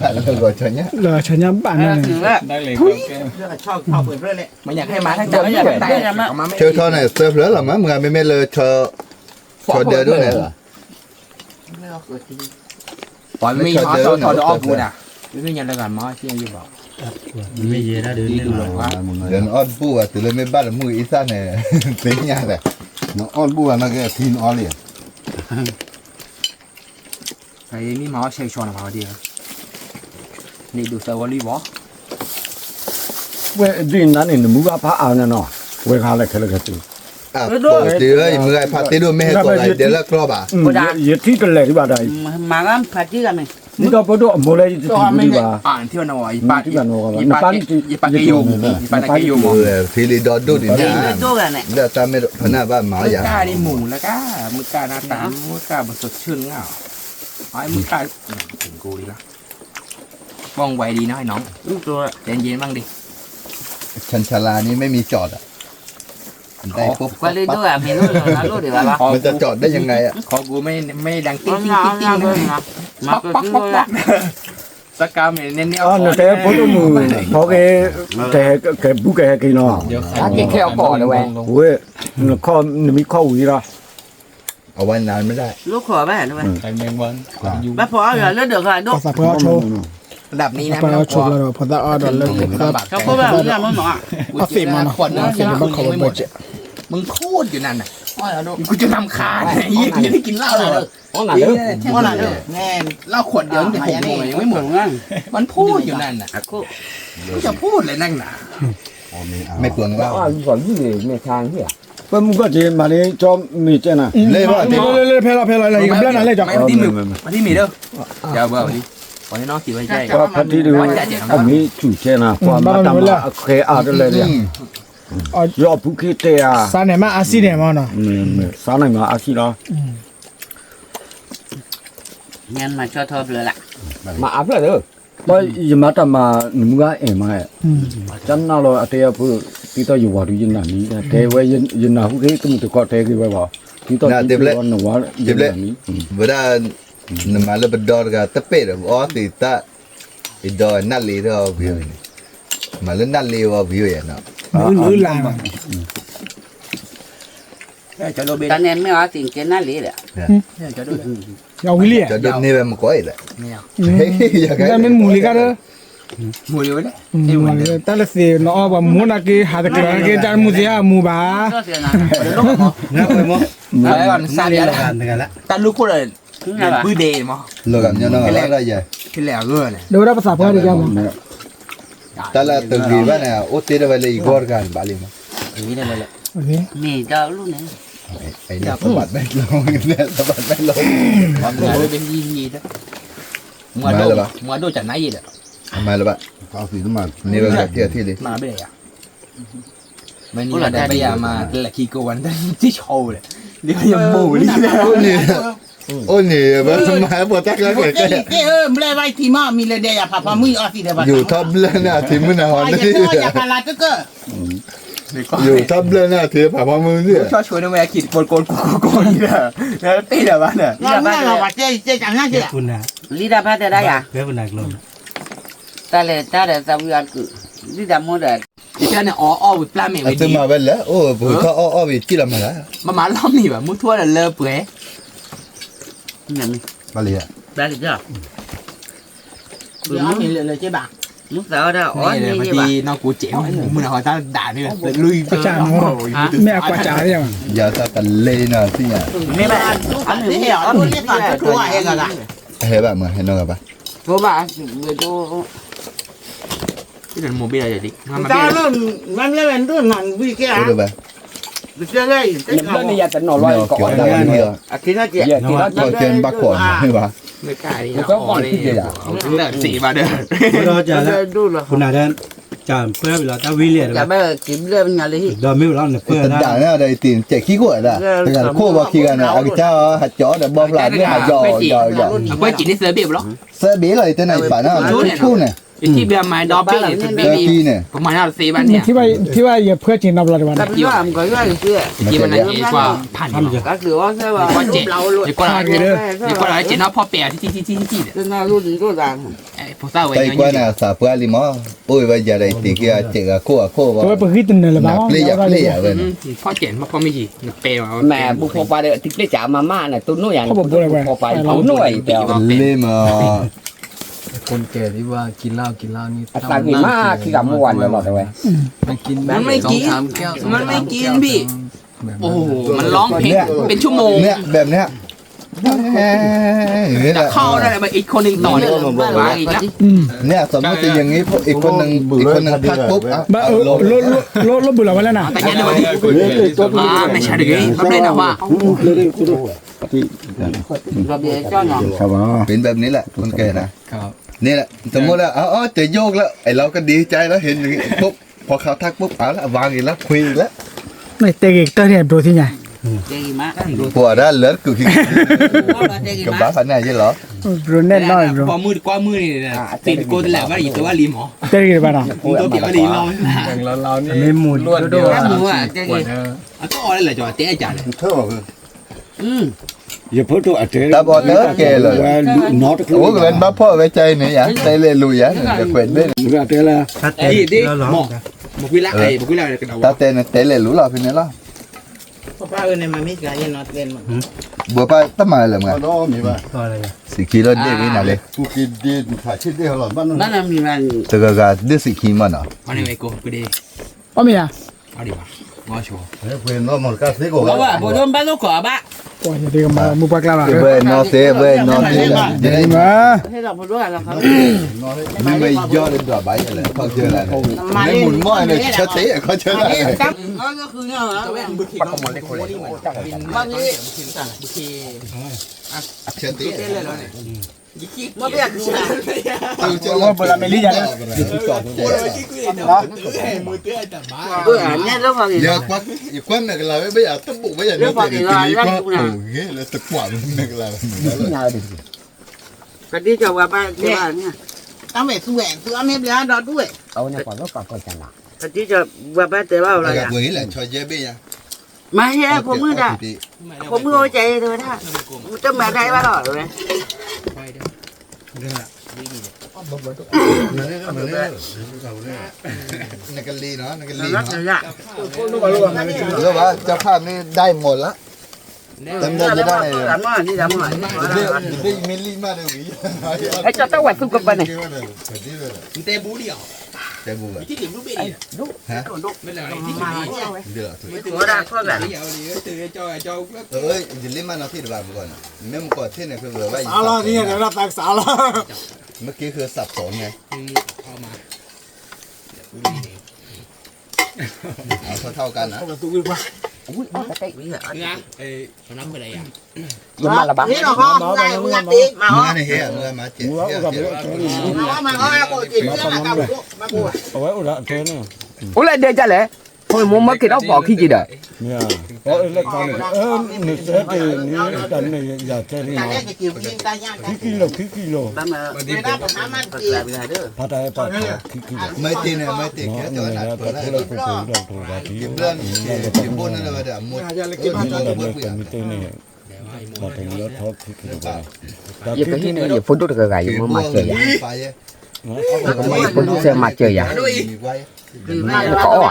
လၢဂီၤဆါညါ, လၢဂီၤဆါညါဘၣ်န့ၣ်, ဆၢထီၣ်န့ၣ် သၢဖျၢၣ်လီၤမး, မ့ၢ်ဂၤမ့မ့ၢ်လၢ, ဆီဒၢဒိၣ်န့ၣ်, ပှၤမ့ၢ်အီၣ်ထီၣ်ဒီးအီၣ်ဘူးဒၣ်, မ့မ့ၢ်ညါလၢဂၤမၤအီၣ်စ့ၢ်ယဘၣ်, ဒီးနအီၣ်တဘူၣ်ဘၣ် တုၤလၢမ့ၢ်ဘၣ်တမုၢ်အံသၣ်န့ၣ်, သ့ၣ်ညါလဲၣ်, နအီၣ်တဘူၣ်ဘၣ်နီၢ်က့အထံနအီၣ်လံ, မ့ၢ်မၤအီၣ်ဆဲးကဆီန့ၣ်မၤဝဲဒ်, န့ၣ်ဒိးသၢဝီလံဘၣ် ဝဲဒ်နၤန့ၣ် နမူဘၣ်ဖးအါန့ၣ်နီၤ, ဝဲဂၤလဲၣ်ခဲလၢာ်ခဲဆ့, မုၢ်ဂၤဖးတ့ဒိၣ်မ့ၢ်ဟဲကိးဂၤဒဲးလၢကျီဘၣ်, ယထံၣ်တလဲၤဒံးဘၣ်ဒီး, မၤဂၤဖးတ့ဂၤမ့ၢ်, ဒ်သိးပဒိၣ်အမိၢ်လၢယတထံၣ်ဘူးဒံးဘၣ်, နပၢ်န့ၣ်, ယပာ်က့ၤယိာ်မး, ဖံလံဒီဒိၣ်ဒံးန့ၣ်, လၢတၢ်မ့ၢ်ဖနၢ်ဘၣ်မၤယၤ, မုၢ်ကၢ်န့ၣ်မူလၢကါ, မုၢ်ကၢ်နၢ်တၢ်, မုၢ်ကၢ်ဘၣ်စီၤဆၢနုာ်, မုၢ်ကၢ်, ဘီဝဲဒ်နီၤ, တဲယဲမးဒ်, ฉันชาลานี่ไม่มีจอดอ่ะ มันได้ปุ๊บ ကွၢ်လၢဒိၣ်အမ့ၢ်လိၣ်လီၤလိၣ်ဒံးဘၣ်လီၤ มันจะจอดได้ยังไงอ่ะ ขอกูไม่ไม่ดังติ๊งติ๊งติ๊งติ๊งนะ ป๊อกป๊อกป๊อกป๊อก စကားမ့ၢ်နည်းနည်း နတဲဖိဒိၣ်မုၣ် ဖီက့ၤ ကဲဘူးကဟဲက့ၤနီၤ အက့ၤခဲအကီၢ်လၢဝဲ ဝဲ နခီနမံခီဝံၤလီၤ เอาไว้นานไม่ได้ လိၣ်ခိးဘၣ်လၢဝဲ ဘၣ်ဖီအီၣ်လၢဒၢးဃာ်ဒိၣ် ပှၤသးပှၢ်အီၣ်ဆိ လำนี้นะ ပှၤအီၣ်ဆိလီၤဒီး ပှၤသးအီၣ်ဒီးလၢ အီၣ်သ့ၣ်မးနီၤ အီၣ်သ့ၣ်န့ၣ်ဘၣ်ခီလီၤဘၢၣ်စဲး มึงพูดอยู่นั่นน่ะ มึงจะนำขา ยังไม่ได้กินเหล้าเลย เหล้าขวดเดียวมึงจะหกโมงยังไม่หมด มันพูดอยู่นั่นน่ะ มึงจะพูดอะไรนักหนา ไม่เปลืองเหล้า ပမုၢ်ကီၢ်က့ၤမၤန့ၢ် ကၠီမ့ၢ်ကဲနၤ လ့ဘၣ် လ့လ့လ့ ဖဲလီၤဖဲလီၤ ယကဘျၢနၤလ့ကၠီ မၤတံၤမ့ၢ်ဒီး ပှၤဖါတံၢ်ဒုး အမ့ၢ်ဆူၣ်ကဲနၤ ပှၤမၤတၢ်မၤအခဲအါတလၢလံ ယီၤဖူခ့တဲဧါ စးန့ၣ်မ့ၢ်အါဆံန့ၣ်မ့ၢ်နီၤ စးန့ၣ်မ့ၢ်အါဆံလီၤ မၤအါဖျၢၣ်လၢ ဘၣ်ယမၤတၢ်မၤနမုၢ်ဂၤအဲၣ်မး, ကနၣ်လီၤအတဲအဖိ, ဒ်သိးယဝၤဒုးယနၢ်မံၤ, တဲဝဲယနၢ်ဟူက့ၤ ကမုၢ်တကိးတဲက့ၤဝဲဘၣ်, ဒ်သိးယနၢ်မံၤ, ဝဲဒၣ် နမၤလၢပဒီတဂၤတပဲၢ်ဒီး ပအီသံးသး, ယဒီးနၢ်လ့ထီၣ်ဝံၤန့ၣ်, မၤလၢနၢ်လ့ဝံၤယဲၢ်နီၤ, တၢ်န့ၣ်မ့ၢ်အီသံးကဲနၢ်လ့ဒီး, ဝံၤလံ, န့ၢ်ဝဲမကိးအံၤဒီး, တၢ်မ့ၢ်မူၤလံခါဒီး, တၢ်လၢသ့ၣ်နီၣ်အီၣ်ပှၤမူၤနာ်က့ ဟးတကျၢၤနာ်က့ တၢ်မူၤသ့ၣ်ဟးမူၤဘၣ်, တၢ်လူၢ်ခိၣ်ဒီး ဘုဒဲမး, လၢဝဲဒၣ်ပသးပှၢ်တက့ၢ်မး, တၢ်လၢတဂ့ၤဘၣ်န့ၣ် အိၣ်တ့ၢ်တဝဲလၢယဂီၢ်တဂၤန့ၣ်ဘၣ်လံမး, မ့ၢ်တၢ်လူၢ်န့ၣ်, တဘၣ်ဘဲလီၤ, တဘၣ်ဘဲလီၤ, မၤလၢၤဘၣ်, မၤဒိၣ်ကနါယံၤဒီး, မၤလၢၤဘၣ်, န့ၢ်ဝဲကထံၣ်အထံၣ်လံ, မၤဘဲယၤ မ့ၢ်န့ၣ်ဘၣ်ယၤမၤတလၢခံကိးဝဲ တဆံၣ်ဆီဝဲ, ဒ်ယမိၢ်လံ, အိၣ်န့ၣ်, အိၣ်န့ၣ်, မၤပှၤတၢ်ကျါကျဲ, ဘျၢဘၣ်ထံမး မံၤလၢဒဲးယၤဖးဖီမုၢ်အီသံးဒီး, ယူၤထီၣ်ဘျၢန့ၣ်အထံမုၢ်နၤဟီန့ၣ်, ယူၤထီၣ်ဘျၢန့ၣ်အထံဖးဖီမုၢ်, ဆိဝဲန့ၣ်ဝဲခံတကိးကိးကိးကိးကိး, တ့ၢ်ဒီးဘၣ်န့ၣ်, လံတၢ်ဖးတဲဒၣ်ယၤ, တၢ်လဲၤတၢ်ဒီးသးဝံၤအကုၢ်, ဒ်တၢ်မိၢ်ဒီး ယတဲန့ၣ် အီၣ်အီၣ်ဝံၤပျၢ်မ့ၢ်ဝံၤဒံး, အသုမၤဝဲလၢ အိၣ်ပူၤထီၣ်အီၣ်အီၣ်ဝံၤကံၣ်လီၤမးလၢ, မမၤလီၤမံၤဘၣ် မူထူၣ်ဒီးလၢပှဲၤ, ဘၣ်လံ, ဘၣ်လံ, မူသးအီၣ်ဒၣ်အီၣ်န့ၣ်ဘၣ်, မုၢ်နၤဟီတၢ်ဒၣ်န့ၣ်, မ့ၢ်အကွၢ်စး, ယၤတၢ်တလဲနီၤသ့ၣ်ညါ, မ့ၢ်ဘၣ်, အမ့ၢ်ဟဲအီၣ်ဒိၣ်န့ၣ်သးကထိဟဲဂၤဂၤ, ဟဲဘၣ်မးဟဲနီၤဂၤဘၣ် ဘၣ်, တၢ်လၢ မ့ၢ်လဲၣ်ဝဲဒိၣ်နၤဝံၤကဲဧါ, နဘျၢန့ၣ်ယၤတနီၤလီၤ, အက့ၤထီၣ်က့ၤ, အက့ၤထီၣ်က့ၤ, ဘၣ်ခိးမ့ၢ်ဘၣ်, သ့ဘၣ်ဒီး, ကဘၣ်က့ၤဘျၢပညါလၢဟံၣ်, ဒီးမ့ၢ်ဝဲလီၤနပၢၢ်ဒၣ်, တဒၣ်န့ၣ်ဒီးအံၤတ့ၢ်ကဲခံခိၣ်ဝဲဒၣ်, တဂၤတခိၣ်ဘၣ်ခံဂၤန့ၣ် အကစၢ်ဟးကၠီဒီးဘီဖျါဒ်ဟးယီၤယီၤယီၤ, အကွဲးက့ၤန့ၣ်သၢဘ့ၣ်ဘၣ်လီၤ, သၢဘ့ၣ်လီၤ ယတဲနၤအံၤပာ်နၤ ဆူန့ၣ် ယထံၣ်ဘၣ်မၤဒီဘ့ၣ်န့ၣ် တဘ့ၣ်န့ၣ် ပမၤတၢ်တသ့ဘၣ်န့ၣ်, ထံၣ်ဘၣ်ယဖှဲက့ၤနီတဘျီတဘၣ်န့ၣ်, ယကွၢ်လီၤက့ၤနီၢ်ဖီပဲာ် ထံၣ်ထံၣ်ထံၣ်ထံၣ်ဒီး, တၢ်အံၤကွၢ်န့ၣ် အသးပှၢ်လံမး, အိၣ်ဝဲယၤဒီးအံၤတ့ၢ်က့ၤအစဲးဂၤခိၣ်ဂၤခိၣ်ဘၣ်, ပဃံတနၢၤလၢၤဘၣ်, ပျဲယၤပျဲယၤဝဲန့ၣ်, ဖီကဲးမ့ၢ်ဖီမ့ၢ်ယံၤ, နပဲာ်ဘၣ်, မ့ၢ်ဘူၣ်ဖီပှၤဒီး တံၤပျဲၢ်စးမၤမးန့ၣ် တိၢ်နီၣ်ယၤန့ၣ်, ဖီပှၤဒီး တိၢ်နီၣ်အံၤတဲ, လ့မး คนแก่ที่ว่ากินเหล้ากินเหล้านี่ အသးဂ့ၤမးခံဂၤမိၢ်ဝၤလၢာ်လီၤတဲဝဲ, มันไม่กิน มันไม่กินพี่ โอ้โห มันร้องเพลง เป็นชั่วโมง เนี่ยแบบเนี้ย เนี่ย แต่เข้าได้เลย อีกคนหนึ่งต่อเนี่ย มาอีกแล้ว เนี่ย สมมติอย่างนี้ พวกอีกคนหนึ่ง อีกคนหนึ่งพักปุ๊บ อ่ะ ลบ ลบ ลบ ลบบุหรี่ไว้แล้วนะ แต่ยังเดี๋ยววันนี้ อ่า ไม่ใช่เดี๋ยวนี้ แป๊บนึงนะว่า เป็นแบบนี้แหละ คนแก่นะ นี่แหละ สมมติแล้ว อ๋อ จะโยกแล้ว ไอ้เราก็ดีใจแล้ว เห็นอย่างนี้ปุ๊บ พอเขาทักปุ๊บ เอาละ วางอีกแล้ว คุยอีกแล้ว တဲဂ့ၤကတၢၢ်န့ၣ် ဘျိးသ့ၣ်ညါ, ပှၤဒၣ်လၢကုၢ်ခံ ကဘၣ်ဖးန့ၣ်ယဲလီၤ ဘြိၤနဲၣ်နီၢ်ဘြိၤ ပှၤမုၣ်တကွၢ်မုၣ်န့ၣ် သ့ၣ်တကိးတလဲၤဘၣ် ယတဲဘၣ်လံမး တဲတဂ့ၤတဘၣ်နီၤ မ့ၢ်မူၤဒိၣ်ဒိၣ် အတအီၣ်လၢလၢကၠီတဲအကၢ်လဲၣ် ယဖိတိၤအတဲ တၢ်ဘီတကဲလၢာ် အိၣ်ကဝဲဘၣ်ဖီၣ်ဝဲကၢအံၤန့ၣ်ယၤ တဲလဲၤလိာ်ယၤ ယခွဲးဘ့ၣ် တၢ်တဲန့ၣ်တဲလဲၤလိာ်လီၤဖဲန့ၣ်လီၤ ဘိးပၢ်တမၤလၢၤမး စံးခံလီၤဒ့ၣ်ဝံၤနၤလၢ တဂၤဂၤဒ့ၣ်စံးခံမးနီၤ အီၣ်မ့ၢ်ယၤ ပှၤမုၢ်ပှၢ်ကျါဘၣ် မ့မ့ၢ်ယီၢ်လၢဒွးဘၣ်ယဲလဲၣ် ခီၣ်ဆၢလၢ မ့ၢ်မူၤမီၢ်န့ၣ် ဆၢသ့ ခီၣ်ဆၢလၢ ဆၢသ့ မ့ၢ်ဘၣ်မ့ၢ်လံယၤလၢ ယကွၢ်မ့ၢ်ကလၤဝဲ ဘၣ်ယၤတဘိးဘၣ်ယၤန့ၣ် တလံကွၢ်အိၣ်ဂ့ၤလၢတကွၢ်မ့ၢ်ကလၤဝဲ ကဒ်ကဝဲဘၣ်တဲဘၣ်န့ၣ် တၢ်မဲာ်သူဝဲ သူအမ့ၢ်ဘျါဒီဒူၣ်ဝဲ ကဒ်ကဝဲဘၣ်တဲဘၣ်ဝဲလီၤယၤ မၤဟဲအဖိမုၣ်ဒၣ် ဖိမုၣ်အိၣ်ကဲအံၤတဲဝဲဒၣ် တမၤတၢ်အံၤဘၣ်လီၤဝဲ နကလံၤနီၤ နကလံၤနီၤ လၢဘၣ် ကၢ်ဖးမ့ၢ်ဒၣ်မီၢ်လၢ တမ့ၢ်ယဒၣ်န့ၣ် ယဘ့ၣ်မ့ၢ်လံမးန့ၣ်ဝံၤ ဟဲကၠီတၢ်ဝဲသူကပၤန့ၣ် တဲဘူးဘၣ် ဒိၣ် ဟဲ ဒိၣ် ယလံမးနီၤသ့ၣ်တဘၣ်မူကီၢ်န့ၣ် မ့ၢ်မူကီၢ်သ့ၣ်န့ၣ် ဖဲဘၣ်ဘၣ်န့ၣ် မ့ၢ်မူကီၢ်သ့ၣ်န့ၣ် ဖဲဘၣ်ဘၣ် မ့ၢ်က့ၤဃုစးဖီန့ၣ် အထီၣ်ထီၣ်ကါနၤ ယမၤလၢၤဘၣ် မၤန့ၣ်ဟဲ မၤမၤစဲး အဝဲအိၣ်ဒီးအတဲန့ၣ် အိၣ်လၢဒဲကလဲၣ် ဖိမ့ၢ်မၢက့ၤထီၣ်ဖီခံက့ၤဒီး မ့ၢ်ဧါ အလၢခီန့ၣ် နစဲက့ၤန့ၣ် တၢ်န့ၣ်ယၤတဲလံနီၤ ခံကံလိၤ ခံကံလိၤ ဖးတၢ်အဲၣ်ပာ်ထီၣ်ခံကံလိၤ မ့ၢ်တ့ၢ်န့ၣ် မ့ၢ်တ့ၢ်ကဲ မ့ၢ်လၢကဖိလၢကဖိဒီးကဖိဘၣ်တံၢ် မ့ၢ်လၢကမ့ၢ်တ့ၢ်န့ၣ် ပှၤတလီၤထီၣ်ခံကံလိၤဘၣ် ယကဟံးန့ၢ်ယဖိဒိၣ်တဂၤဂၤ ယမ့ၢ်မၤစၢၤယၤ ယကမၢယဖိဒိၣ်စဲးမၤစၢၤယၤ နကအီၣ်ဧါ အဲၣ်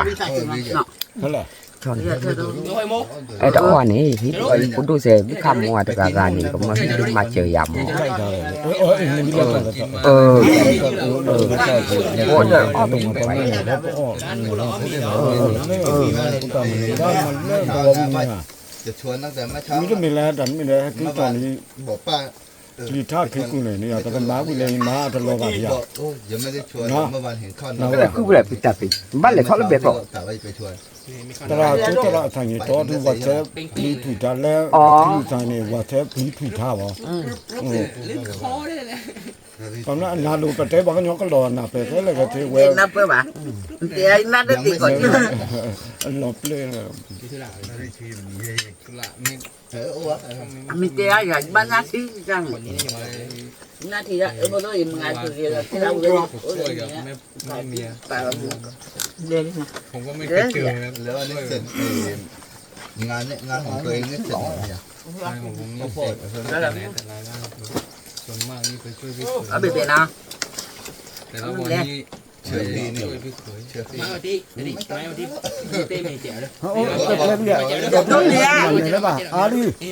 ဒိးအီၣ်န့ၣ် ဟံးယဖိဒိၣ်စဲး ဘုခါမီၤတဂၤဂၤန့ၣ် ကမၢဟံးဒိၣ်မၤစၢၤယၤမး အၢ အီၣ်တမံၤဘၣ် မ့တမ့ၢ်လၢတၢ်မ့ၢ်လၢဟဲက့ၤကီၢ်န့ၣ် လံာ်ထါခံကူန့ၣ် န့ၣ်တကမၤဝံၤလၢမၤတလီၤဘၣ်ယၤ တၢ်ဖုၣ်ဖုၣ်လၢဖံတၢ်ဖံး ဘၣ်လဲၤထီၣ်လၢဘဲကျိး သရၣ်ကၠိသရၣ်အထါန့ၣ် တီဒုးဝၤထဲပျံၤထွံၣ်တၢ်လၢ အဖုၣ်သးန့ၣ် ဝၤထဲပျံၤထွံၣ်တၢ်ဘၣ် ပမ့ၢ်အနၢ်လိၤပတဲပှၤကညီကလီၤနၢ်ပၢၢ်ခဲလၢာ်ကသ့ဝဲ နပၢၢ်ဘၣ် နတဲနၢ်တသ့ကီး အလီၤပျဲၢ်လၢ မ့ၢ်တဲအါယၤ ဘၣ်နၢ်ထံကန့ၣ် နၢ်ထံယၤ အဖိဒိၣ်ယမၤက့ၤလီၤ ထံလၢဝဲ အဘ့ၣ်ဘ့ၣ်နီ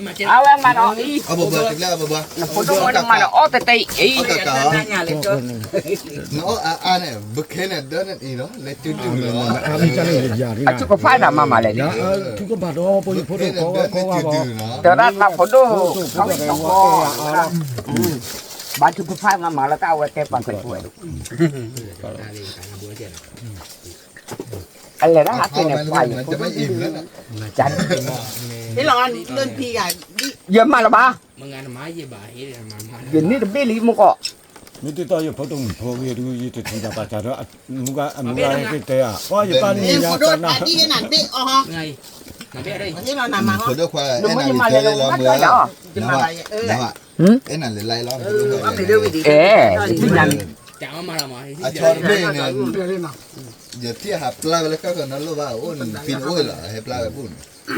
ၤ အဝဲမၤဒီးအံၤ နဖိဒိၣ်မ့ၢ်နမၤဒီးအီၣ်တတဲအံၤ နအီၣ်အါအါန့ၣ် ဘုခဲန့ၣ်ဒၢန့ၣ်အံၤလီၤ လဲၤတုၤတုၤလီၤ အထုကဖၣ်နၤမၤမၤလဲၣ်န့ၣ် ထုကဖၣ်ဒီးဖိဒိၣ်ဖိဒိၣ်ကီဝဲကီဝဲဘၣ် တရၣ်တၢ်ဖိဒိၣ် ကီဝဲကီ ဘၣ်ထုကဖၣ်မၤမၤလၢတၢ်အဝဲတဲပှၤကဲးဖိဝဲ အလဲၤဒၣ်ဟးက့ၤန့ၣ် ပှၤယဖိဒိၣ် ယမၤလၢၤဘၣ် ယန့ၢ်တဘ့ၣ်လံမ့ၢ်ကီး မ့ၢ်တတီယဖိတမုၣ်ဖိဂ့ၤဒုး ယတထံၣ်တၢ်ပာ်စၢ်ဒီး အမူဂၤဟဲက့ၤတဲဧါ ပှၤယပၢ်န့ၣ်ယၤတၢ်နၤ ဖိဒိၣ်ခွါ နမ့ၢ်ယမၤလဲၤလီၤ မၤတၢ်ယၤအီၤ နမၤ အဲၣ်နၤလဲၤလၢလီၤ, အဲၣ်, အဆီတဘ့ၣ်န့ၣ်, ယထံၣ်ဟးပျၢ်ဝဲလၢကီၢ်ကနီလိၣ်ဘၣ် အိၣ်န့ၣ်ဖံန့ၣ်အိၣ်လီၤ ဟဲပျၢ်ဝဲပူၤန့ၣ်, ယ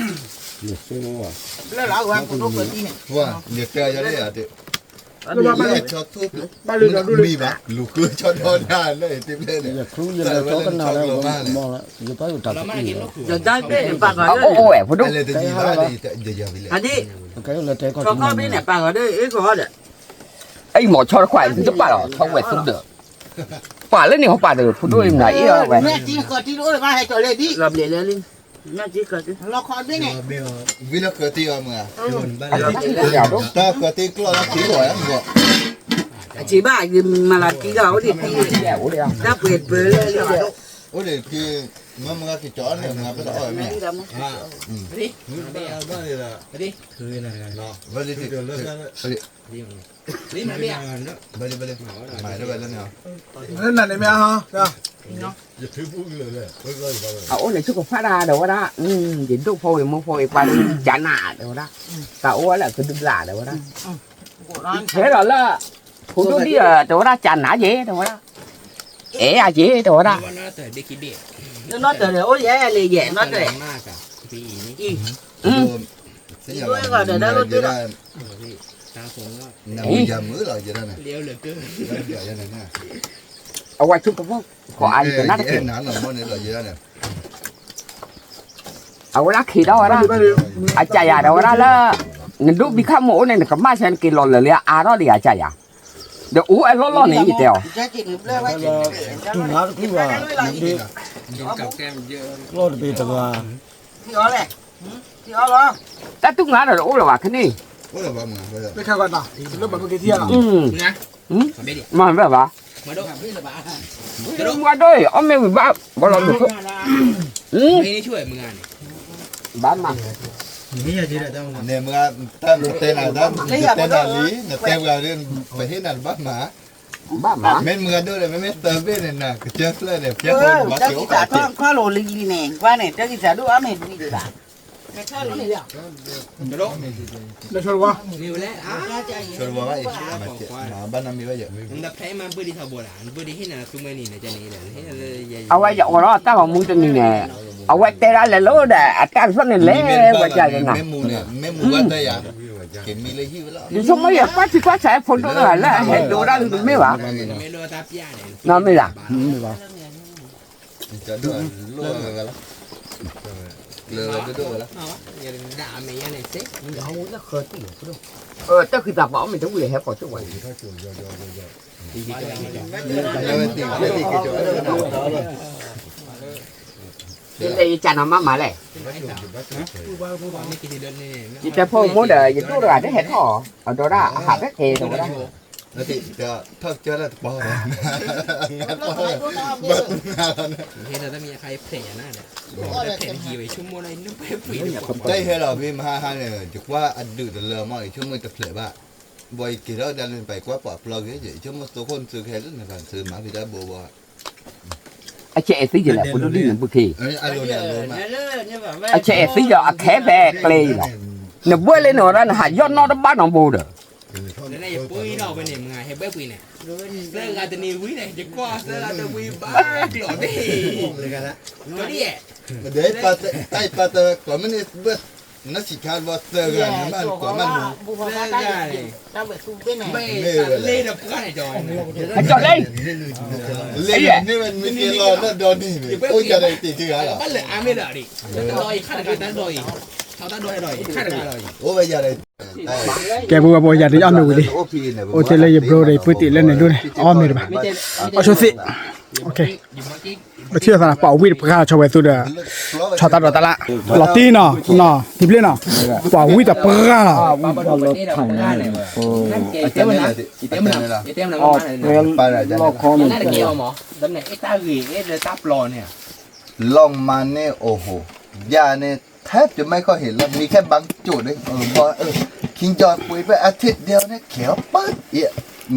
တဲယၤလၢယၤ, မ့ၢ်ဘၣ် လူၤဃုဆီဒီနၤလၢတဘျဲၣ်န့ၣ်, ယတၢ်ဘ့ၣ်န့ၣ်ပာ်ဂီၤ, ယတၢ်ဘ့ၣ်န့ၣ်ပာ်ဂီၤဒီး, ဆီခီဘ့ၣ်န့ၣ်ပာ်ဂီၤဒီး အ့ၣ်ကီးဒီး, အံၤမ့ၢ်ဆီတခွါအံၤ သုတပာ်လီၤ ဆီဝဲၢ်သုဒီး, ပာ်လၢန့ၣ် ဟီပာ်တဖုဒိၣ်အံၤမနၤအ့ၣ်အီၤဝဲ, လီၤဘျဲၣ်လၢလံ, ဝံလီၤဃၢၤတ့ၢ်အီၤမး, တၢ်ဃၢၤတ့ၢ်ကျီၢ်လီၤတံၢ်လီၤ, အစံးဘၣ် ယမၤလီၤတံၢ်ဒီး အိၣ်ဒံးတံၢ်, တၢ်ပှဲၤပၢလၢလံ, အိၣ်ဒံးက့ၤ, မ့ၢ်မုၢ်ဂၤက့ၤကၠီအီၣ်န့ၣ် မုၢ်ဂၤပသးအီၣ်ဝဲမ့ၢ်ဧါ, ဘၣ်လံ, ဘၣ်လံ, မၤဒ်ဘၣ်လၢန့ၣ်, အအိၣ်န့ၣ် ဆိကဖးဒၣ်ဒီးဝဲဒၣ်, ယဒိၣ်ဖိဝဲၢ်မုၣ်ဖိဝဲၢ်ပှၤကနၣ်ဒီးဝဲဒၣ်, တၢ်အိၣ်ဝဲလၢကဒုးဘျးဒီးဝဲဒၣ်, ဟဲဒီးလၢ, ဖိဒိၣ်ဒံၣ်ဒီးဝဲဒၣ်ကနၣ်က့ၤဒီးဝဲဒၣ်, အဲၣ်ယၤက့ၤဒီးဝဲဒၣ်, နီၢ်တၢၤဒီးအိၣ်ယဲၢ်လံယဲၢ်နီၢ်တၢၤ, အဝဲဆိကဖး, ကိးအါလံကနၣ်တက့ၢ်, အဝဲဒၣ်ခံးထီၣ်ဝဲဒၣ်, အကစၢ်ယၤဒီးဝဲဒၣ်လၢ, နဒိၣ်ဘံခါမုၢ်အိၣ်န့ၣ် နကမၣ်ဆၢနက့ၤလီၤလၢာ်လံအါထီၣ်ဒံးအကစၢ်ယၤ, ဒီးအိၣ်ဝဲလီၢ်လီၢ်န့ၣ် ယတဲအီၤ တူၢ်နါတဖုဘၣ်, လီၢ်တဘ့ၣ်တဂၤ, တၢ်တူၢ်နါဒီးတအိၣ်လၢၤဘၣ်ခဲန့ၣ်, မၤဘၣ်ဘၣ်, မၤဒိၣ်အီၣ်မ့ၢ်ဝံၤဘၣ်, ဘၣ်လီၤဒိၣ်, ဘၣ်မၤ နတဲနၤ, နတဲနၤလံ, နတဲပှၤ, ပဟ့ၣ်နၤတဘၣ်မၤ, ဘၣ်မၤ, မ့ၢ်မုၢ်ဂၤဒိၣ်ဒီး မ့မ့ၢ်သၢဘ့ၣ်န့ၣ် နကစၢၢ်ဖျၢၣ်န့ၣ် ဖျဲၣ်ဖိဘၣ်က့ၤအိၣ်ခီၣ်ထံး, တၢ်ကံၢ်စးထီၣ်ခီၣ်လိၤလံန့ၣ် ကွၢ်န့ၣ် တၢ်ကံၢ်စးဒိၣ်အါမ့ၢ်ဝံၤဒံးဘၣ်, ဘၣ်နမံၤဘၣ်ယဲၢ်, အဝဲယအိးထီၣ်တၢ်ဂီၤမူတနံၤန့ၣ်, အဝဲတဲဒၣ်လဲၤလိၤဒီး အတၢ်ကစီၣ်န့ၣ်လဲၤ, အဝဲတဲဒၣ်လဲၤလိၤဒီး အတၢ်ကစီၣ်န့ၣ်လဲၤဝဲကန့ၣ်, ယဆိကမိၣ်ယကွၢ်ထံကွၢ်ဆးဖိဒိၣ်တဂၤလၢအဟဲဒိးဒၣ်လံတမ့ၢ်ဘၣ်, နီၢ်မ့ၢ်ဒၣ် တၢ်ဃံသးပှၢ်အီၣ်မ့ၢ်တဝံၤဒီး ဟဲဃီၤကၠိၣ်ဝဲ, ယလဲၤယကးနီၤမးမးလဲၣ်, ယတဲဖိမိၢ်ဒီး ယဒိၣ်တဂၤတဟဲထီၣ်, အဒိဒၣ်အဟးဖဲကဲဒီးဝဲဒၣ်, ထီၣ်ကၢလၢတပီၤ, ဘၣ်တူၢ်နၤလီၤန့ၣ်, တၢ်ဟဲလီၤဖဲမဟါဟါန့ၣ် ယကွၢ်အဒုးတလၢမး ယဆိကမိၣ်တဖျဲးဘၣ်, ဘၣ်ယက့ၤထီၣ်ဒၣ်လၢပှၤကွၢ်ပှၤပျီဂ့ၤ ယဆိကမိၣ်သိခိၣ်နသုခဲလၢာ် နဘၣ်နသုမၤဖံးတၢ်ဘိဘၣ်, အဆဲးအဲၣ်သံယဲၢ်လဲၣ် ဖိဒိၣ်ဒံၣ်န့ၣ် ဘုခ့, အဆဲးအဲၣ်သံယဲၢ်အခဲဖဲကျဲအံၤလီၤ, နဘှဲလၢနဝဲဒၣ် နဟးယီၢ်နီၣ်တဘၣ်နီတဘိဒီး လၢယပှ့ၤထီၣ်ဖဲန့ၣ် မဟဲဘှဲပှ့ၤန့ၣ်, သၢဂၤတနံၤဝံၤန့ၣ် ယကွၢ်သၢဂၤတဝံၤဘၣ်ကျီၢ်သ့ၣ်, တဒ်ယဲၢ်, တၢ်အံၤပာ်တၢ်ကိးမုၢ်နံၤဘၣ်, နစံးခါဘၣ်သၢဂၤန့ၣ် မ့ၢ်နကိးမုၢ်နံၤ, သၢဂၤန့ၣ်, မ့ၢ်ဝဲလဲၣ်, ကၠီၣ်လၢ လ့ၣ်န့ၣ်မ့ၢ်ဝဲမ့ၢ်က့ၤလီၤလၢဒီနံၤန့ၣ် အိၣ်ယၤဒီးတ့ၢ်က့ၤဂၤလီၤ, ဘၣ်လၢအါမ့ၢ်ဒီးဒံး, တၢ်ဒီအံၤ ခါတဂၤတၢ်ဒီအံၤ, ခါတဂၤဒီးအံၤ, အိၣ်ဝဲယၤဒီး ကဲပဝဲပဝဲယၤဒီးအီၣ်မ့ၢ်ဝံၤလံ, အိၣ်ထဲလၢယဘျိဒီး ယပုၢ်တံၢ်လၢန့ၣ်ဒိၣ်န့ၣ် အီၣ်မ့ၢ်တဘၣ်, အီၣ်ဆိသ့ၣ်, ပထံၣ်အသးပှၤဝံၣ်တပှၢ်လီၤ ဆီဝဲသူဒီး, ဆီတၢ်ဒီးတၢ်လၢ, လီၤတံၢ်နီၤ, နီၤ တံၢ်ဘျ့နီၤ, ပှၤဝံၣ်တပှၢ်လီၤ, လီၤမၤန့ၢ်အိၣ်ဟိၣ်, ယၤန့ၣ် ထဲတမ့ၢ်ခီၣ်ဟ့ၣ်လီၤ မံၤခဲဘၣ်ကၠိၣ်ဒၣ်, ဘၣ်အၢ, ခံကၠီပှ့ၤဖဲအထံၣ်ဒဲးန့ၣ် ခဲအီၤပၢ်,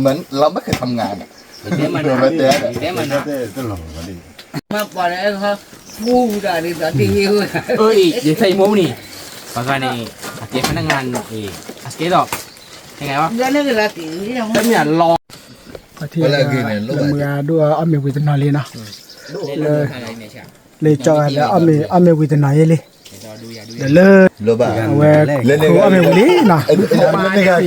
မ့ၢ်လီၤမ့ၢ်ကထီၣ်မငါန့ၣ်, မ့ၢ်ပှၤတဲ, မ့ၢ်ပှၤတဲ, ပူၤဒၣ်န့ၣ် တၢ်တ့ၢ်ဝဲ, အံၤ ယသးအံၤမိၢ်န့ၣ်, ပှၤဂၤန့ၣ် အကဲဖဲနငါန့ၣ်, အကဲဒီး, တမ့ၢ်အလီၤ လၢမုၢ်ဂၤဒိၣ်အီၣ်မ့ၤဝံၤတနီၤလံနီၤ, လၢ လၢကၠီဂၤလၢအီၣ်မ့ၤဝံၤတနီၤယဲလံ, လၢ အဝဲ ခရူအီၣ်မ့ၤဝံၤလံနီၤ,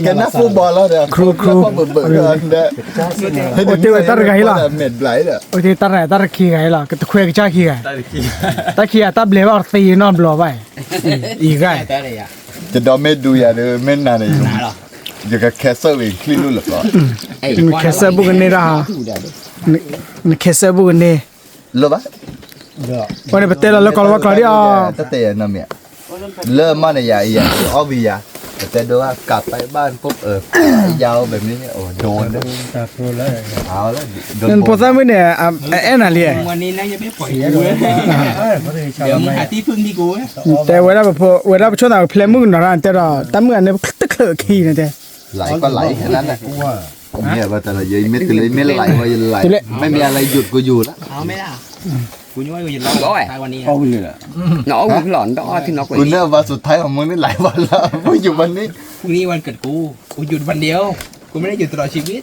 ခရူခရူ အိၣ်တ့ၢ်ဝဲတၢ်တဂၤအံၤလီၤ, အိၣ်တ့ၢ်တၢ်တဂၤအံၤလီၤ, တၢ်တခံဂၤအံၤလီၤ, ကတခွဲကစၢ်ခံဂၤ, တၢ်ခံဂၤတၢ်ဘျဲးဘၣ်အီၤတသ့နီတဘျီဘၣ်, အံၤဂၤ တဒီမ့ၢ်ဒူယၤဒီး မ့ၢ်နၤန့ၣ် ယကခဲစၢၣ်ဝံၤချံလူလၢာ်, နခဲစၢၣ်ဘူးကန့ၢ်ဒၣ်, နခဲစၢၣ်ဘူးကန့ၢ်, လၢဘၣ်, ဝဲန့ၣ်ပတဲလီၤလၢကီၢ်လီၤဝါကျိာ်ဒ်အီၤ, တတဲယၤနီတမံၤ, လၢမ့ၢ်န့ၣ်ယၤအံၤယၤ အီၣ်ဝံၤယၤ, ပတဲဒိကးပၢ်ဘၣ် ယၤအိၣ်ဘဲမ့ၢ် ဒိ နဖိသၣ်မုၣ်န့ၣ် အဲၣ်နၤလံ, တဲဝဲဒၣ်ပဖိ ဝဲဒၣ်ပဆိၣ်သးကဖျဲးမုၣ်ကနီၤရၣ်တဲဒီး တၢ်မုၣ်အန့ၣ်တချုးခံန့ၣ်တဲ, မ့ၢ်ဘၣ်တၢ်လီၤ ယမ့ၢ်တလၢမ့ၢ်လၢယဝဲယလၢ, မ့မ့ၢ်အလၢယိာ်တကယိာ်လၢ, နအီၣ်ဝံၤလီၤ နအီၣ်ဝံၤလီၤ ခုနဘၣ်စူးထဲအမုၢ်န့ၣ်လၢဘၣ်လၢ ပယိာ်ဘၣ်န့ၣ်, နဘၣ်ကၢၣ်ဒီးနဘၣ်မၤစဲးဒီး ခီတၢ်ခီနီၤ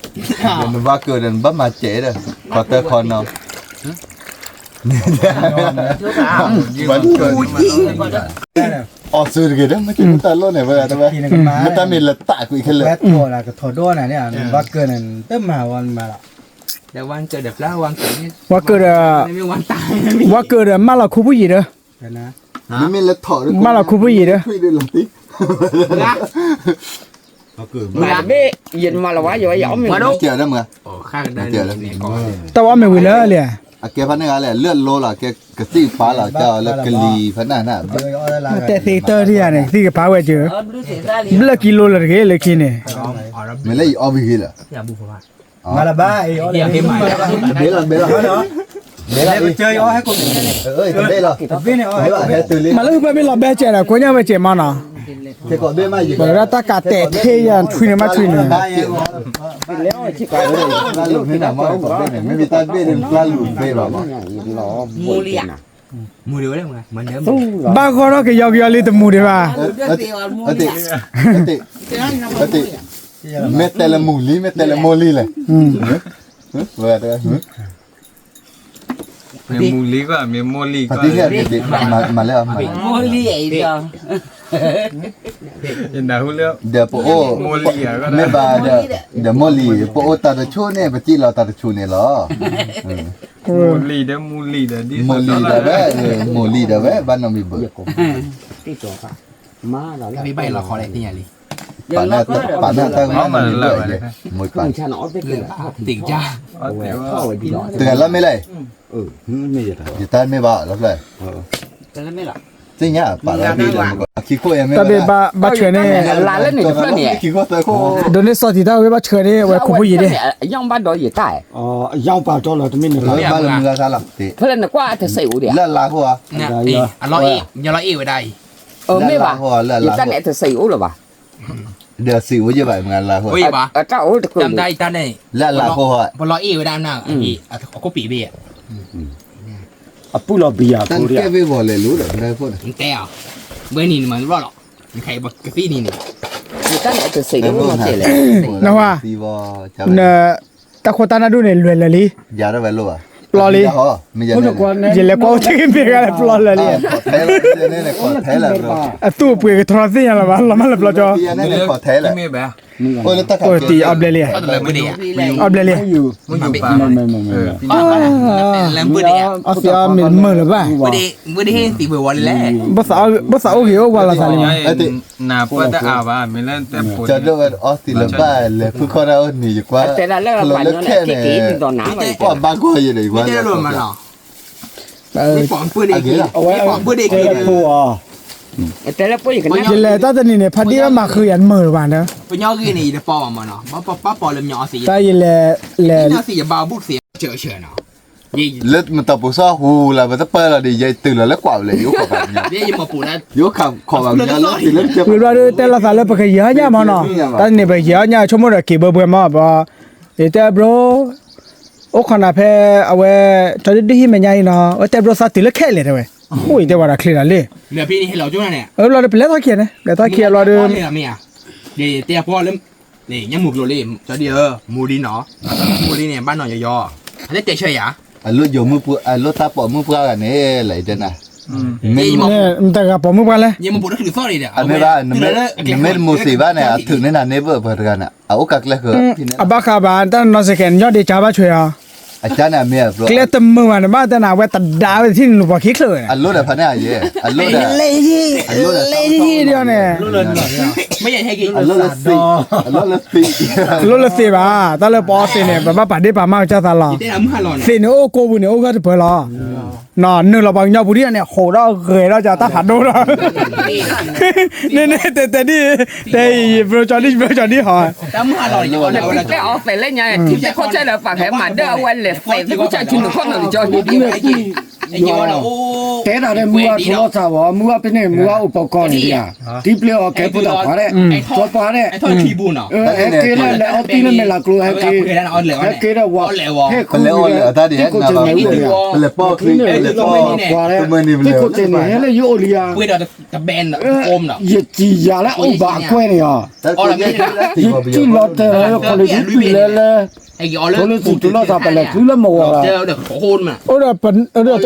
အီၣ်စူတဂ့ၤဒီး မ့ၢ်တၢ်လီၢ်န့ၣ်ဝဲ မ့ၢ်တၢ်မ့ၢ်လၢတၢ်ကွံာ်ခဲလၢာ်, ဝါကၢၢ်ဒီး ဝါကၢၢ်ဒီး မၢလီၤခူပူၤယံာ်ဒီး, မ့မ့ၢ်လၢထီၣ် မၢလီၤခူပူၤယံာ်ဒီး မ့ၢ်တဘ့ၣ် ယမၤလီၤဝဲ ယဝဲယအီၣ်မ့ၤဝံၤ တၢ်အီၣ်မ့ၤဝံၤလၢလံ, အကဲဖဲန့ၣ်ဂၤလဲၣ် လၢအလိလီၤ ကဲကသံၣ်ကပၤလီၤ ကလံၤဖဲန့ၣ်န့ၣ် တဲသ့တၢ်ဒ်ယၤန့ၣ် ကသံၣ်ကပၤဝဲကၢ, ဘျၢၣ်ကံလိလၢတဂ့ၤလၢခံန့ၣ်, မ့ၢ်လၢယအီၣ်ဝံၤဂ့ၤလၢ မၤလၢဘၣ်, ဘ့ၣ်လီၤ ဘ့ၣ်လီၤ, ဘ့ၣ်လီၤ, မၤလၢဟူဖဲမ့ၢ်လီၤဘဲစဲးဒီး ကွဲညါဝဲစဲးမးနီၤ, ပှၤဝဲဒၣ်တၢ်ကးတဲာ်ထဲယၤ ထွံန့ၣ်မးထွံန့ၣ်, ဘၣ်ဂီၢ်ထီၣ်ကယီကယီလံတမူဒံးဘၣ်, မ့ၢ်တဲလၢမူလံ မ့ၢ်တဲလၢမိၢ်လံလဲၣ်, မ့ၢ်မူလံကွၢ် မ့ၢ်မိၢ်လံကွၢ်, ဒီးပအိၣ် မ့ၢ်ဘၣ်ဒီး ဒီးမိၢ်လံ ပအိၣ်တၢ်တဆူၣ်န့ၣ် ပစံၣ်လီၤတၢ်တဆူၣ်န့ၣ်လီၤ, မိၢ်လံဒီး မိၢ်လံဒီးဝဲ မိၢ်လံဒီးဝဲ ဘၣ်နီတမံၤဘၣ် ဘၣ်လီၤဃီလၢသ့ၣ်ညါလံ, ပာ်လၢတၢ်ကမၣ်န့ၣ်လၢ မ့ၢ်ပာ် တဂၤလၢမ့ၢ်လဲၣ်, ယတၢ်မ့ၢ်ဘၣ်လီၤဖျၢၣ်, သ့ၣ်ညါပာ်လီၤဖျၢၣ်, အခံခိၣ်ယမ့ၢ် တၢ်ဘ့ၣ်ဘၣ်ဆှၢန့ၣ်, ခံခိၣ်သၢခိၣ်, ဒိးန့ၢ်စီၤတံၤတၢ်ဝဲဘၣ်ဆှၢန့ၣ် အဝဲခိၣ်ဖိယံာ်ဒၣ်, ယဘၣ်လၢမုၢ်ဂၤသးလီၤ, ဖဲလၢနကွၢ်အတစဲးအိၣ်ဒံး, လၢအလၤဟိဧါ, အလီၤအ့ၣ်ဝဲဒၣ်အံၤ, မ့ၢ်ဘၣ်, ယတၢ်န့ၣ်အတစဲးအိၣ်လၢၤဘၣ် ဒီးစံးအိၣ်ယဲဘၣ်မ့ၢ်လၢဟိ, အတၢ်အိၣ်တကၢၢ်န့ၣ်, လၢလၢဟိ, ပလီၤအ့ၣ်ဝဲဒၣ်နၤ, အခိၣ်ပံးဘ့ၣ်, အပုၢ်လီၤဘံယၤဖိဒံး, တဲအီၤ, ဘၣ်နံၤနမၤတဘျီလီၤ, နခါအံၤပကသံၣ်နံၤန့ၣ်, နတၢ်န့ၣ်အတစဲးအိၣ်လၢၤဘၣ်, န, တၢ်ခိၣ်တၢ်နၢ်ဒိၣ်န့ၣ် လွဲၢ်လၢာ်လံ, ပျီလံ, ယလဲၤကွၢ်အိၣ်တ့ၢ်မ့ၢ်ဂၤလၢပျီလၢာ်လံ, အသူၣ်အပှ့ၤကထီသ့ၣ်ညါလၢၤဘၣ် လီၤမၢ်လၢပျီကၠီ, အိၣ်တံၢ်အီၣ်ဘျဲၣ်လံ, အီၣ်ဘျဲၣ်လံ, အီၣ်သ့အီၣ်မ့ၢ်မုာ်လၢၤဘၣ်, ဘၣ်သးအိၣ်ဂ့ၤအိၣ်ဝါလီၤသးလံမး, နပှၢ်တအါဘၣ် မ့ၢ်လၢတဲပိာ်, ကၠီဒိၣ်ဝဲအီသံးလၢၤဘၣ် လဲၤဖုခီတၢ်အိၣ်န့ၣ် ယကွၢ်, လၢခဲန့ၣ်, ကွၢ်ဘၣ်ဂီၢ်ယဲဒီး ယကွၢ်, အဝဲ, ယလဲၤတၢ်တနံၤန့ၣ် ဖးဒံၣ်ဘၣ်မၤဃုာ်ယၤတမုာ်လၢၤဘၣ်ဒီး, ပညီဂ့ၢ်န့ၣ် ယတပီၢ်ဘၣ်မးနီၤ, ဘၣ်ပီၢ်လၢမညီအီသံး, တၢ်ယလဲၤ, လဲၤ လၢမတၤပိာ်စီၣ်ဟူလၢပတပၢၢ်လီၤဒီး ယတုၤလီၤလၢကွၢ်ဝဲလဲၣ်, ယအိၣ်ခိးဘၣ်မညီလီၤ, ယအိၣ်ခိးဘၣ်မညီလီၤ, ဝံၤဘျီဒီးတဲလိာ်သးလၢပကယဲၢ်ညါမးနီၤ, တၢ်တနံၤပကယဲၢ်ညါ ဆိကမိၣ်ဒီးက့ၤဘၢဘှဲမးဘၣ်, ယတဲဘျီ, အိၣ်ခိးနၤဖဲ, အဝဲ, ကၠီဒုဒုဟံၣ်မဲာ်ညါအံၤနီၤ အဝဲတဲဘျီသးတုၤလၢခဲလဲၣ်တဲဝဲ, အိၣ်ယတဲဝဲဒီးချ့လီၤလံ, ဘျီဒီးပလဲၤထီၣ်ခံန့ၣ် လဲၤထီၣ်ခံအဘျီဒီး, တဲပီၢ်လၢ န့ၣ် ညၣ်မူၤကျိၤလံ, ကၠီဒံဧၢ, မူၤလံနီၤ, မူၤလံန့ၣ် ဘၣ်နီၤယီယီ, အလၢတဲဆၢယၤ, အလိၣ်ယိၤမုၣ်ပှၢ် အလိၣ်တၢ်ပိာ်မုၣ်ပှၢ်ဂၤန့ၣ် လၢတဲနၤ, မ့ၢ် တဂၤပိာ်မုၣ်ပှၢ်လဲၣ်, မ့ၢ်ဘၣ်, နမ့ၢ်တမူၤစံးဘၣ်န့ၣ် အထုးန့ၢ်နၤန့ၢ်ဘၢၣ်ပှၤတဂၤန့ၣ် အအိၣ်ကးကျဲဃၢၤ, အဘၣ်ဃးဘၣ် တၢ်နီၢ်စဲးကဲး နညီဒံးကၢ်ဘၣ်ဆွဲအီၤ, အကန့ၣ်အမ့ၢ်အဘျီ ကျဲတမုာ်ဘၣ်န့ၣ် ဘၣ်တဲနၤ အဝဲတဒါဝဲတထံၣ်န့ၣ် လူၤပိာ်ခံချုးဝဲ, အလိၣ်ဒီးဖးန့ၣ်အယဲ, အလိၣ်ဒီး လဲၤယံၤ, လဲၤယံၤဒီးန့ၣ် အလိၣ်လၢသ့ၣ်ဘၣ်, တၢ်လၢပအီသ့ၣ်န့ၣ် ပဘၣ်ပာ်ဒ့ၣ်ပာ်မၢ်ကစၢ်သးလီၤ, သ့ၣ်န့ၣ်အိၣ်ကိးပူၤန့ၣ် အိၣ်ဂၢၢ်တပၢၤလီၤ, နုာ်လီၤပှၤကညီပူၤဒ်န့ၣ် ဟိးဒီးဂဲၤဒီးကတၢ်ဖးဒိၣ်ဒီး န့ၣ်န့ၣ် တဲတဲဒ်, တဲအံၤ ယဘျီကၠီဒ် ယဘျီကၠီဒ်ဟီ, တဲအီၤသဲးလၢညါ ထံဆဲးခီဆဲးလၢပာ်ဖဲမၤဒၢၣ်အဝဲလဲၤသဲး သ့ၣ်ခိၣ်ဆၢကၠူနုာ်ခီၣ်နုာ်ကၠီ တဲဒၣ်လၢမုၢ်ဂၤထူလီၤသးဝဲ မုၢ်ဂၤဖဲန့ၣ် မုၢ်ဂၤအိၣ်ပိာ်ကီၢ်န့ၣ်ဒံးဧါ, ထံပျ့အီၤကဲဖိသၣ်ခွါဒဲး, ကၠီပှၤဒဲး, ဟဲက့ၤလၢလဲၤအီသံလၢမဲာ်လၤကျိၤ ဟဲက့ၤ, ဟဲက့ၤဒီးဝဲ, ဟဲခူဝံၤဒီး, သ့ၣ်ခိၣ်ဆၢန့ၣ်အိၣ်လံဧါ, သ့ၣ်ခိၣ်ဆၢန့ၣ် ဟဲလၢယအိၣ်လံဧါ ယစံးယၤလၢအိၣ်ဘၣ်အကွဲၢ်န့ၣ်အီၤ, ယစံးလီၤတဲာ်လီၤ ယခီၣ်လံၤဒုးတုၤလဲၤလၢ, ဖိလၢစံးထူလီၤသး ပလဲၤချုးလၢမဝၤလီၤ, အိၣ်ဒီး, သးမၤ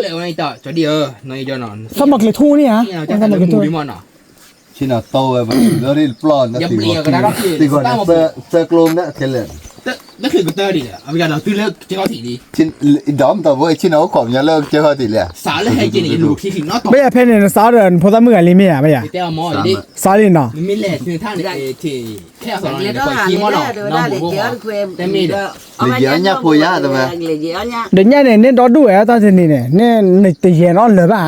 ကျဲၤထူန့ၣ်ဧါ, သးမၤကျဲၤထူ, ဆ့ၣ်နီၤတီဝဲပှၤလၢရ့ၣ်တပျီၢ်န့ၣ် သ့ၣ်ဂီၤန့ၣ် သၢကျိမ့ၢ်ခဲလၢာ်, ဒီးမတၤဘၣ်ဆ့ၣ်နီၤအိၣ်ခိးမညီလၢကစၢၢ်ခီၣ်ထံးလံ, ဘၣ်ယၤဖဲန့ၣ် နစးဒီး နဖိသၣ်မုၣ်ဂၤလံမ့ၢ်ဧါ, ဘၣ်ယၤ, စးလံနီၤ, ဒီးညါန့ၣ် န့ၢ်ဒီဒူၣ်ဝဲတၢ်တနံၤန့ၣ် နတယဲၢ်နီတလၢၤဘၣ်ဧါ,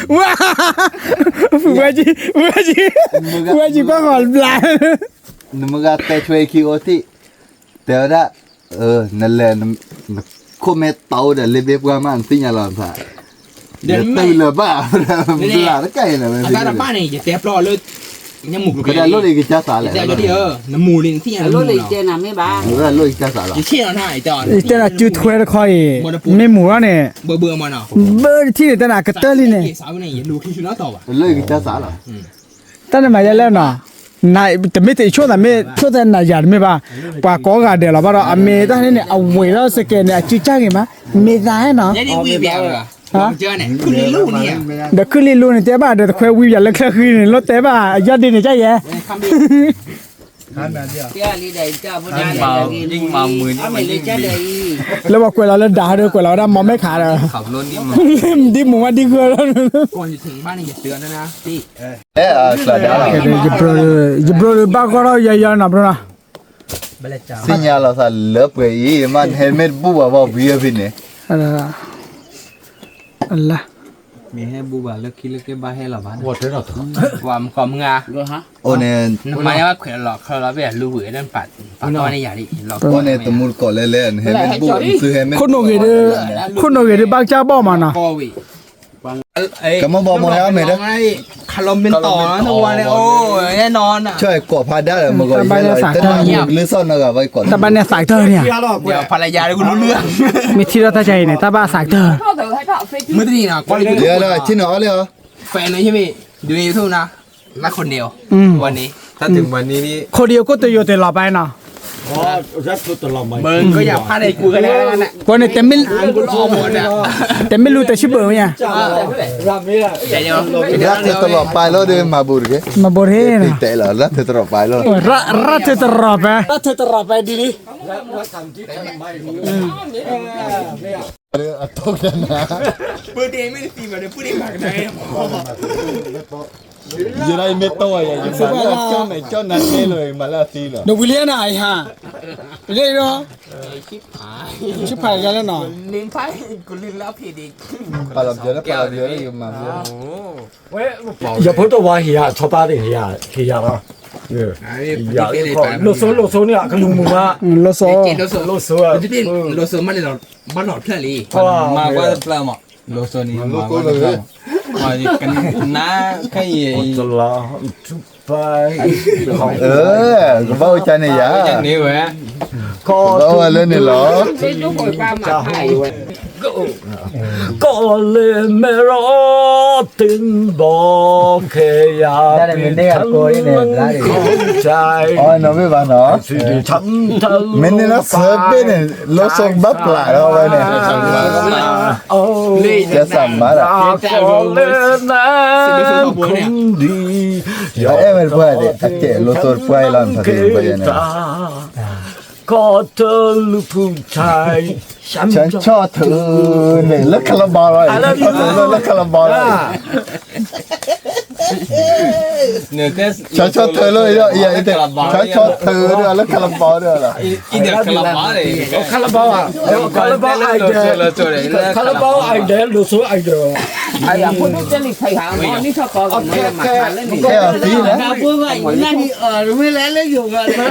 ဝဲ, ဝဲကံ, ဝဲကံ, ဝဲကံကွၢ်ဃီၤဘျါ နမုၢ်ဂၤတဲထွဲခံအိၣ်ထံး, တဲဝဲဒၣ်, နလဲၤ, နခိၣ်မဲာ်တီဒီးလ့ဘ့ပှၢ်မး နသ့ၣ်ညါလီၤနသး, နတုၤလၢၤဘၣ်, ဘျါတကဲၢ်အံၤလီၤ, အတၢ်တဖၣ်န့ၣ် ယတဲပျီလၢ, ညၣ်မူၤကျိၤန့ၣ်, နမူၤလံနသ့ၣ်ညါလီၤ, လိၣ်လၢယကစၢ်သးလီၤ, ယတဲနၤစုထွဲတခီအံၤ, မ့ၢ်မူၤထီၣ်န့ၣ်, ဘၢတထံၣ်န့ၣ် တဲနၤကတၢၢ်လံန့ၣ်, လၢယကစၢ်သးလီၤ တၢ်န့ၣ်မၤယဲလဲၣ်နီၤ, တမ့ၢ်တဆိၣ်သးမ့ၢ်ဆိၣ်သးနၤယၤတမ့ၢ်ဘၣ်, ပှၤကိးဂၤဒဲးလီၤဘၣ်ဒီး အမ့ၢ်တၢ်န့ၣ်န့ၣ် အဝဲၤလီၤစကဲးန့ၣ် အစုကၢ်ဂ့ၤမး, မ့ၢ်သးဟဲနီၤ, ဒီးခုၣ်လံလူန့ၣ်တဲဘၣ်ဒီး တခွဲဝံယၤလၢချၢဃံန့ၣ် လိၣ်တဲဘၣ် အယီၢ်ဒ့န့ၣ်ကယဲၢ် လၢပှၤကွဲးလီၤလၢဒၣ်ဒီး ကွဲးလီၤဝဲဒၣ်မီၢ်မဲၣ်ခးဒီး ဒ်မူၤဝဲဒ်ဂၢၢ်လီၤ, ယဘျီဒီး ယဘျီဒီးဘၣ်ဂီၢ်ထီၣ်ယီယီနီၤ ဘျီနီၤ, သ့ၣ်ညါလီၤသးလၢပှဲၤအံၤမး နဟဲမ့ၢ်တဘူၣ်ဘၣ်ဘၣ်ဘှံးအဖဲန့ၣ်, လၢ မ့ၢ်ဟဲဘူၣ်ဘၣ်လၢခံလၢကဲဘၣ်ဟဲလီၤဘၣ်န့ၣ်, ပှၤမုၣ်ကီၢ်မုၢ်ဂၤ, အိၣ်န့ၣ်, နမၤန့ၢ်ဘၣ်ခွဲးလီၤချၢလီၤ ဘၣ်လူၤဝံၤလၢပာ်တီၢ်န့ၢ်ယၤလံ, အိၣ်န့ၣ်တမူတကိးလဲၣ်လဲၣ် နဟဲမ့ၢ်တဘူၣ် နသုဟဲမ့ၢ်တဘူၣ်, ခိၣ်နူာ်ဂ့ၤဒီး ဘၣ်ကစၢ်ဘီၣ်မးနီၤ, ကမီဘီမီဟဲအီၣ်မဲာ်ဒီး ခးလီၤမ့ၢ်တီၤနဝါန့ၣ်, အိၣ်, ကိးဖးဒၣ်ဒီး မ့ၢ်ဂီၤယဲလီၤ တၢ်ဘၣ်န့ၣ်သးကတၢၢ်န့ၣ်, ဖးလၢယၤဒီးကလူၤလုၢ်, မ့ၢ်ထံၣ်ဒီးတၢ်ကါအံၤန့ၣ် တၢ်ဘၣ်သးကတၢၢ်, မ့ၢ်တနံၤနီၤ, လၢလၢဆ့ၣ်နီၤအီၤလၢအီၤ, ဖဲန့ၣ်မ့ၢ်, ဒုးန့ၣ်ယထိၣ်နၤ, လၢခိၣ်န့ၣ်အီၤ, ဝဲန့ၣ်, ခိၣ်ဒံးအခိၣ်တယိာ်တလီၤပာ်နီၤ ပှၤန့ၣ် တမ့ၢ်လူၤတဆံဘၢၣ်မ့ၢ်ဧါ, ရၣ်ထုးတရီၣ်ပာ်လီၤဒီး မၤဘူးတက့ၢ်, မၤဘူးတက့ၢ်, တဲလီၤ ရၣ်ထုးတရီၣ်ပာ်လီၤ, ရၣ်ထုးတရီၣ်ပာ်, ရၣ်ထုးတရီၣ်ပာ်ဒ်လံ, အတီၢ်ကနၤ, ပှၤဒ့မ့ၢ်တသံဘၣ်ဒီး ပှၤဒ့မၤကနၤ, ယရၢ်မ့ၢ်တီၢ်ယၤ ယမၤလၢကၠီၣ်န့ၣ် ကၠီၣ်နၤတဲလီၤ ယမၤလၢအသံလီၤ, နဝံၤလံနၤအံၤဟါ, လၢဒီး, ဆံဖးယၤလၢနီၤ, ပာ်လီၤပျဲလၢ ပာ်လီၤပျဲလၢယမၤ, ယဖိတဝါဟ့ၣ်ယၤ ဆီပာ်သ့ၣ်ဟ့ၣ်ယၤလီၤ, လိၣ်စိလိၣ်စိန့ၣ် အကလူၤမုာ်မး, လိၣ်စိ, လိၣ်စိမးန့ၣ်လီၤ, ဘၣ်လီၤဖျၢၣ်လံ, မၤကွၢ်တဖျၢၣ်မး, လိၣ်စိန့ၣ် မၤကွၢ်တဖျၢၣ်မး, ကနါခဲအံၤ, ကဘၣ်အိၣ်ကၢ်န့ၣ်ယၤ, ကဘၣ်အိၣ်ဝဲလၢန့ၣ်လီၤ, ကီးလဲမဲရီး သ့ၣ်ဘီခဲယၤ ပံထလခီၣ်ခၠၢၣ် မ့ၢ်န့ၣ်လၢသၢဘ့ၣ်န့ၣ် လိၣ်စိဘၣ်ပျၢ်လီၤဝဲန့ၣ် ကဲစးမၤဒၣ် ကီးလဲနၤခီဒံ အဲၣ်ဝဲတပှၢ် အတဲလိၣ်စိတပှၢ်အံၤလီၤ ဖါတံၢ်န့ၣ် ကီးတလူၢ်ဖုထါ ဆၣ်ဆီၣ်ထုးန့ၣ် လၢခါလီၤဘီလီၤ လၢခါလီၤဘီလီၤ ဆၣ်ဆီၣ်ထုးလၢ ဆၣ်ဆီၣ်ထုး လၢခါလီၤဘီဒီးလီၤ ခါလီၤဘီ ခါလီၤဘီ idol လိၣ်စိ idol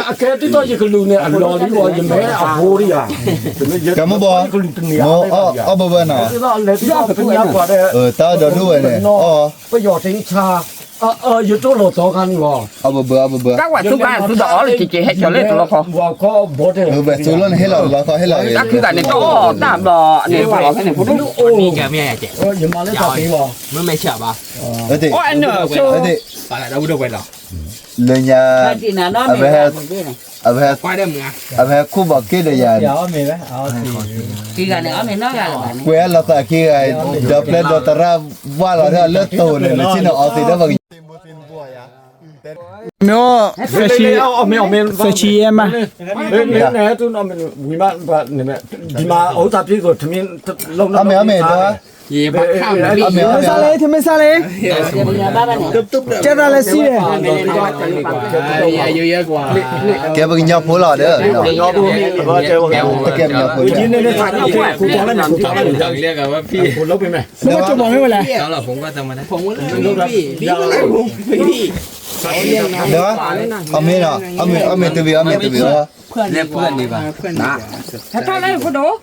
အကဲဒ်သိးယကလူးန့ၣ် အလီၢ်လံ ယမ့ၢ်အဖိဒံဧါ ကမဘီ အီၣ်ဘၢဘၢနီၤ တၢ်ဒီဒိၣ်ဝဲန့ၣ် အီၣ် ပယီၤတဆါ ယတိၢ်လိာ်သီခါန့ၣ်လီၤ အီၣ်ဘၢဘၢ အီၣ်ဘၢဘၢ တၢ်ဝဲသူကသူဒီးအီၣ်လၢကကဟဲကၠီၤလၢတလီခီ ဘၣ်သိးလီၤန့ၣ် ဟ့ၣ်လီၤတလီခီ ဟ့ၣ်လီၤ တၢ်ခုဂၤန့ၣ် တအီၣ်တၢ်ဘျီန့ၣ် ပှၤလီၤဖဲန့ၣ် ဖိဒိၣ် ယမၤလၢတၢ်သ့လီၤ မ့ၢ်မဲာ်ဆှးဘၣ် လၢညါ အဝဲ အဝဲဟဲခိၣ်ဘီးက့ၣ်ဒီးယၤ ကွဲးလီၤသးခံဂၤ ဒီးပျဲဒီးသရၣ် ဘၣ်လီၤလၢတိၤန့ၣ် နဆ့ၣ်နီၤအီသံးဒီးပှၤကညီ မ့ၢ် သၢဆံယဲၢ်မး ဝံၤမး ဒ်မၤအိၣ်သးပ့ၤသိး ထမင်း အီၣ်မ့ၢ်အီၣ်မ့ၢ်ဒီး မ့ၢ်စၢ်လံ ထမင်းစၢ်လံ ကဲသးလၢစံၣ်န့ၣ် ကဲပကညီဖိလီၤဒီး ကဲပကညီဖိ မ့ၢ်ကၠိမ့ၢ်ဝဲလဲၣ် ဒီး အီၣ်မ့ၢ်ဒီး အီၣ်မ့ၢ်တဘ့ၣ် အီၣ်မ့ၢ်တဘ့ၣ်အီၤ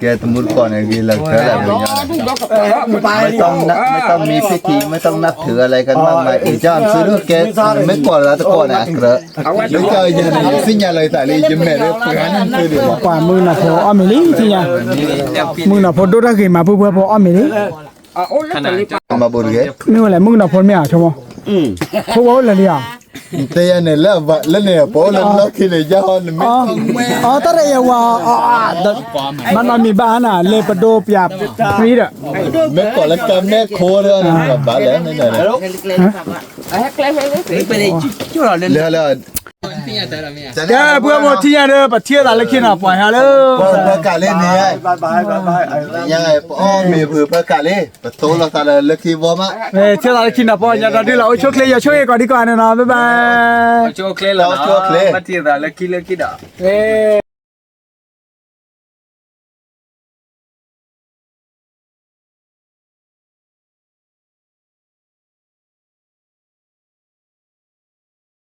ကဲတမူတကိးန့ၣ် ဂ့ၤလၢကတၢၢ်လၢပကညီ ไม่ต้องมีพิธี ไม่ต้องนับถืออะไรกันมากมาย အံၤ ကၢ်စုဒိၣ်ကဲ မ့ၢ်ကိးလၢတကိးန့ၣ် အကြၢး လၢကၢ်ယဲန့ၣ် ယသ့ၣ်ညါလီၤယသးလံ ယမဲာ်လၢပှၤန့ၣ်သုဒံး ပှၤမုၢ်နၤဖိအီၣ်မ့ၢ်လံ သ့ၣ်ညါ မုၢ်နၤဖိဒိၣ်တၢ်ဂ့ၤမး ပုၢ်ပှၢ်ဖိအီၣ်မ့ၢ်လံ မၤဘိတဂ့ၤ မ့ၢ်ဝဲလဲၣ် မုၢ်နၤဖိမ့ၢ်ဧါ ဆိကမိၣ် ဖိဝဲအိၣ်လၢာ်လံဧါ တဲယၤန့ၣ် လၢန့ၣ် ပအိၣ်လၢလီၢ်ခံန့ၣ် ယၤဟီန့ၣ်မ့ၢ် အတၢ်ရဲၣ်ယဝၤ မၤနီၢ်မံၤဘၣ်နၤ လၢပဒိပၠးပြံဒီး မ့ၢ်ကိးလၢကမဲၣ်ခိဒီး ဘၣ်လဲၣ်န့ၣ် လၢလၢ ကဲ ပှၤဖိထံၣ်ညါဒီး ပထံၣ်သးလၢခံနီၤ ပှၤဟဲလၢ ပကးလၢန့ၣ် ပအီၣ်မ့ၤဖုးပကးလၢ ပတိၢ်လီၤသးလၢလၢခံဘီမး ထံၣ်သးလၢခံနီၤ ပှၤညါဒီးဒ်လီၤ အိၣ်ဆူၣ်ချ့ ယွၤဆိၣ်ဂ့ၤကိးဒံကိးဂၤန့ၣ်နီၤ ဘၣ်ဘၣ် အိၣ်ဆူၣ်ချ့လီၤ ပထံၣ်သးလၢခံလၢခံဒီး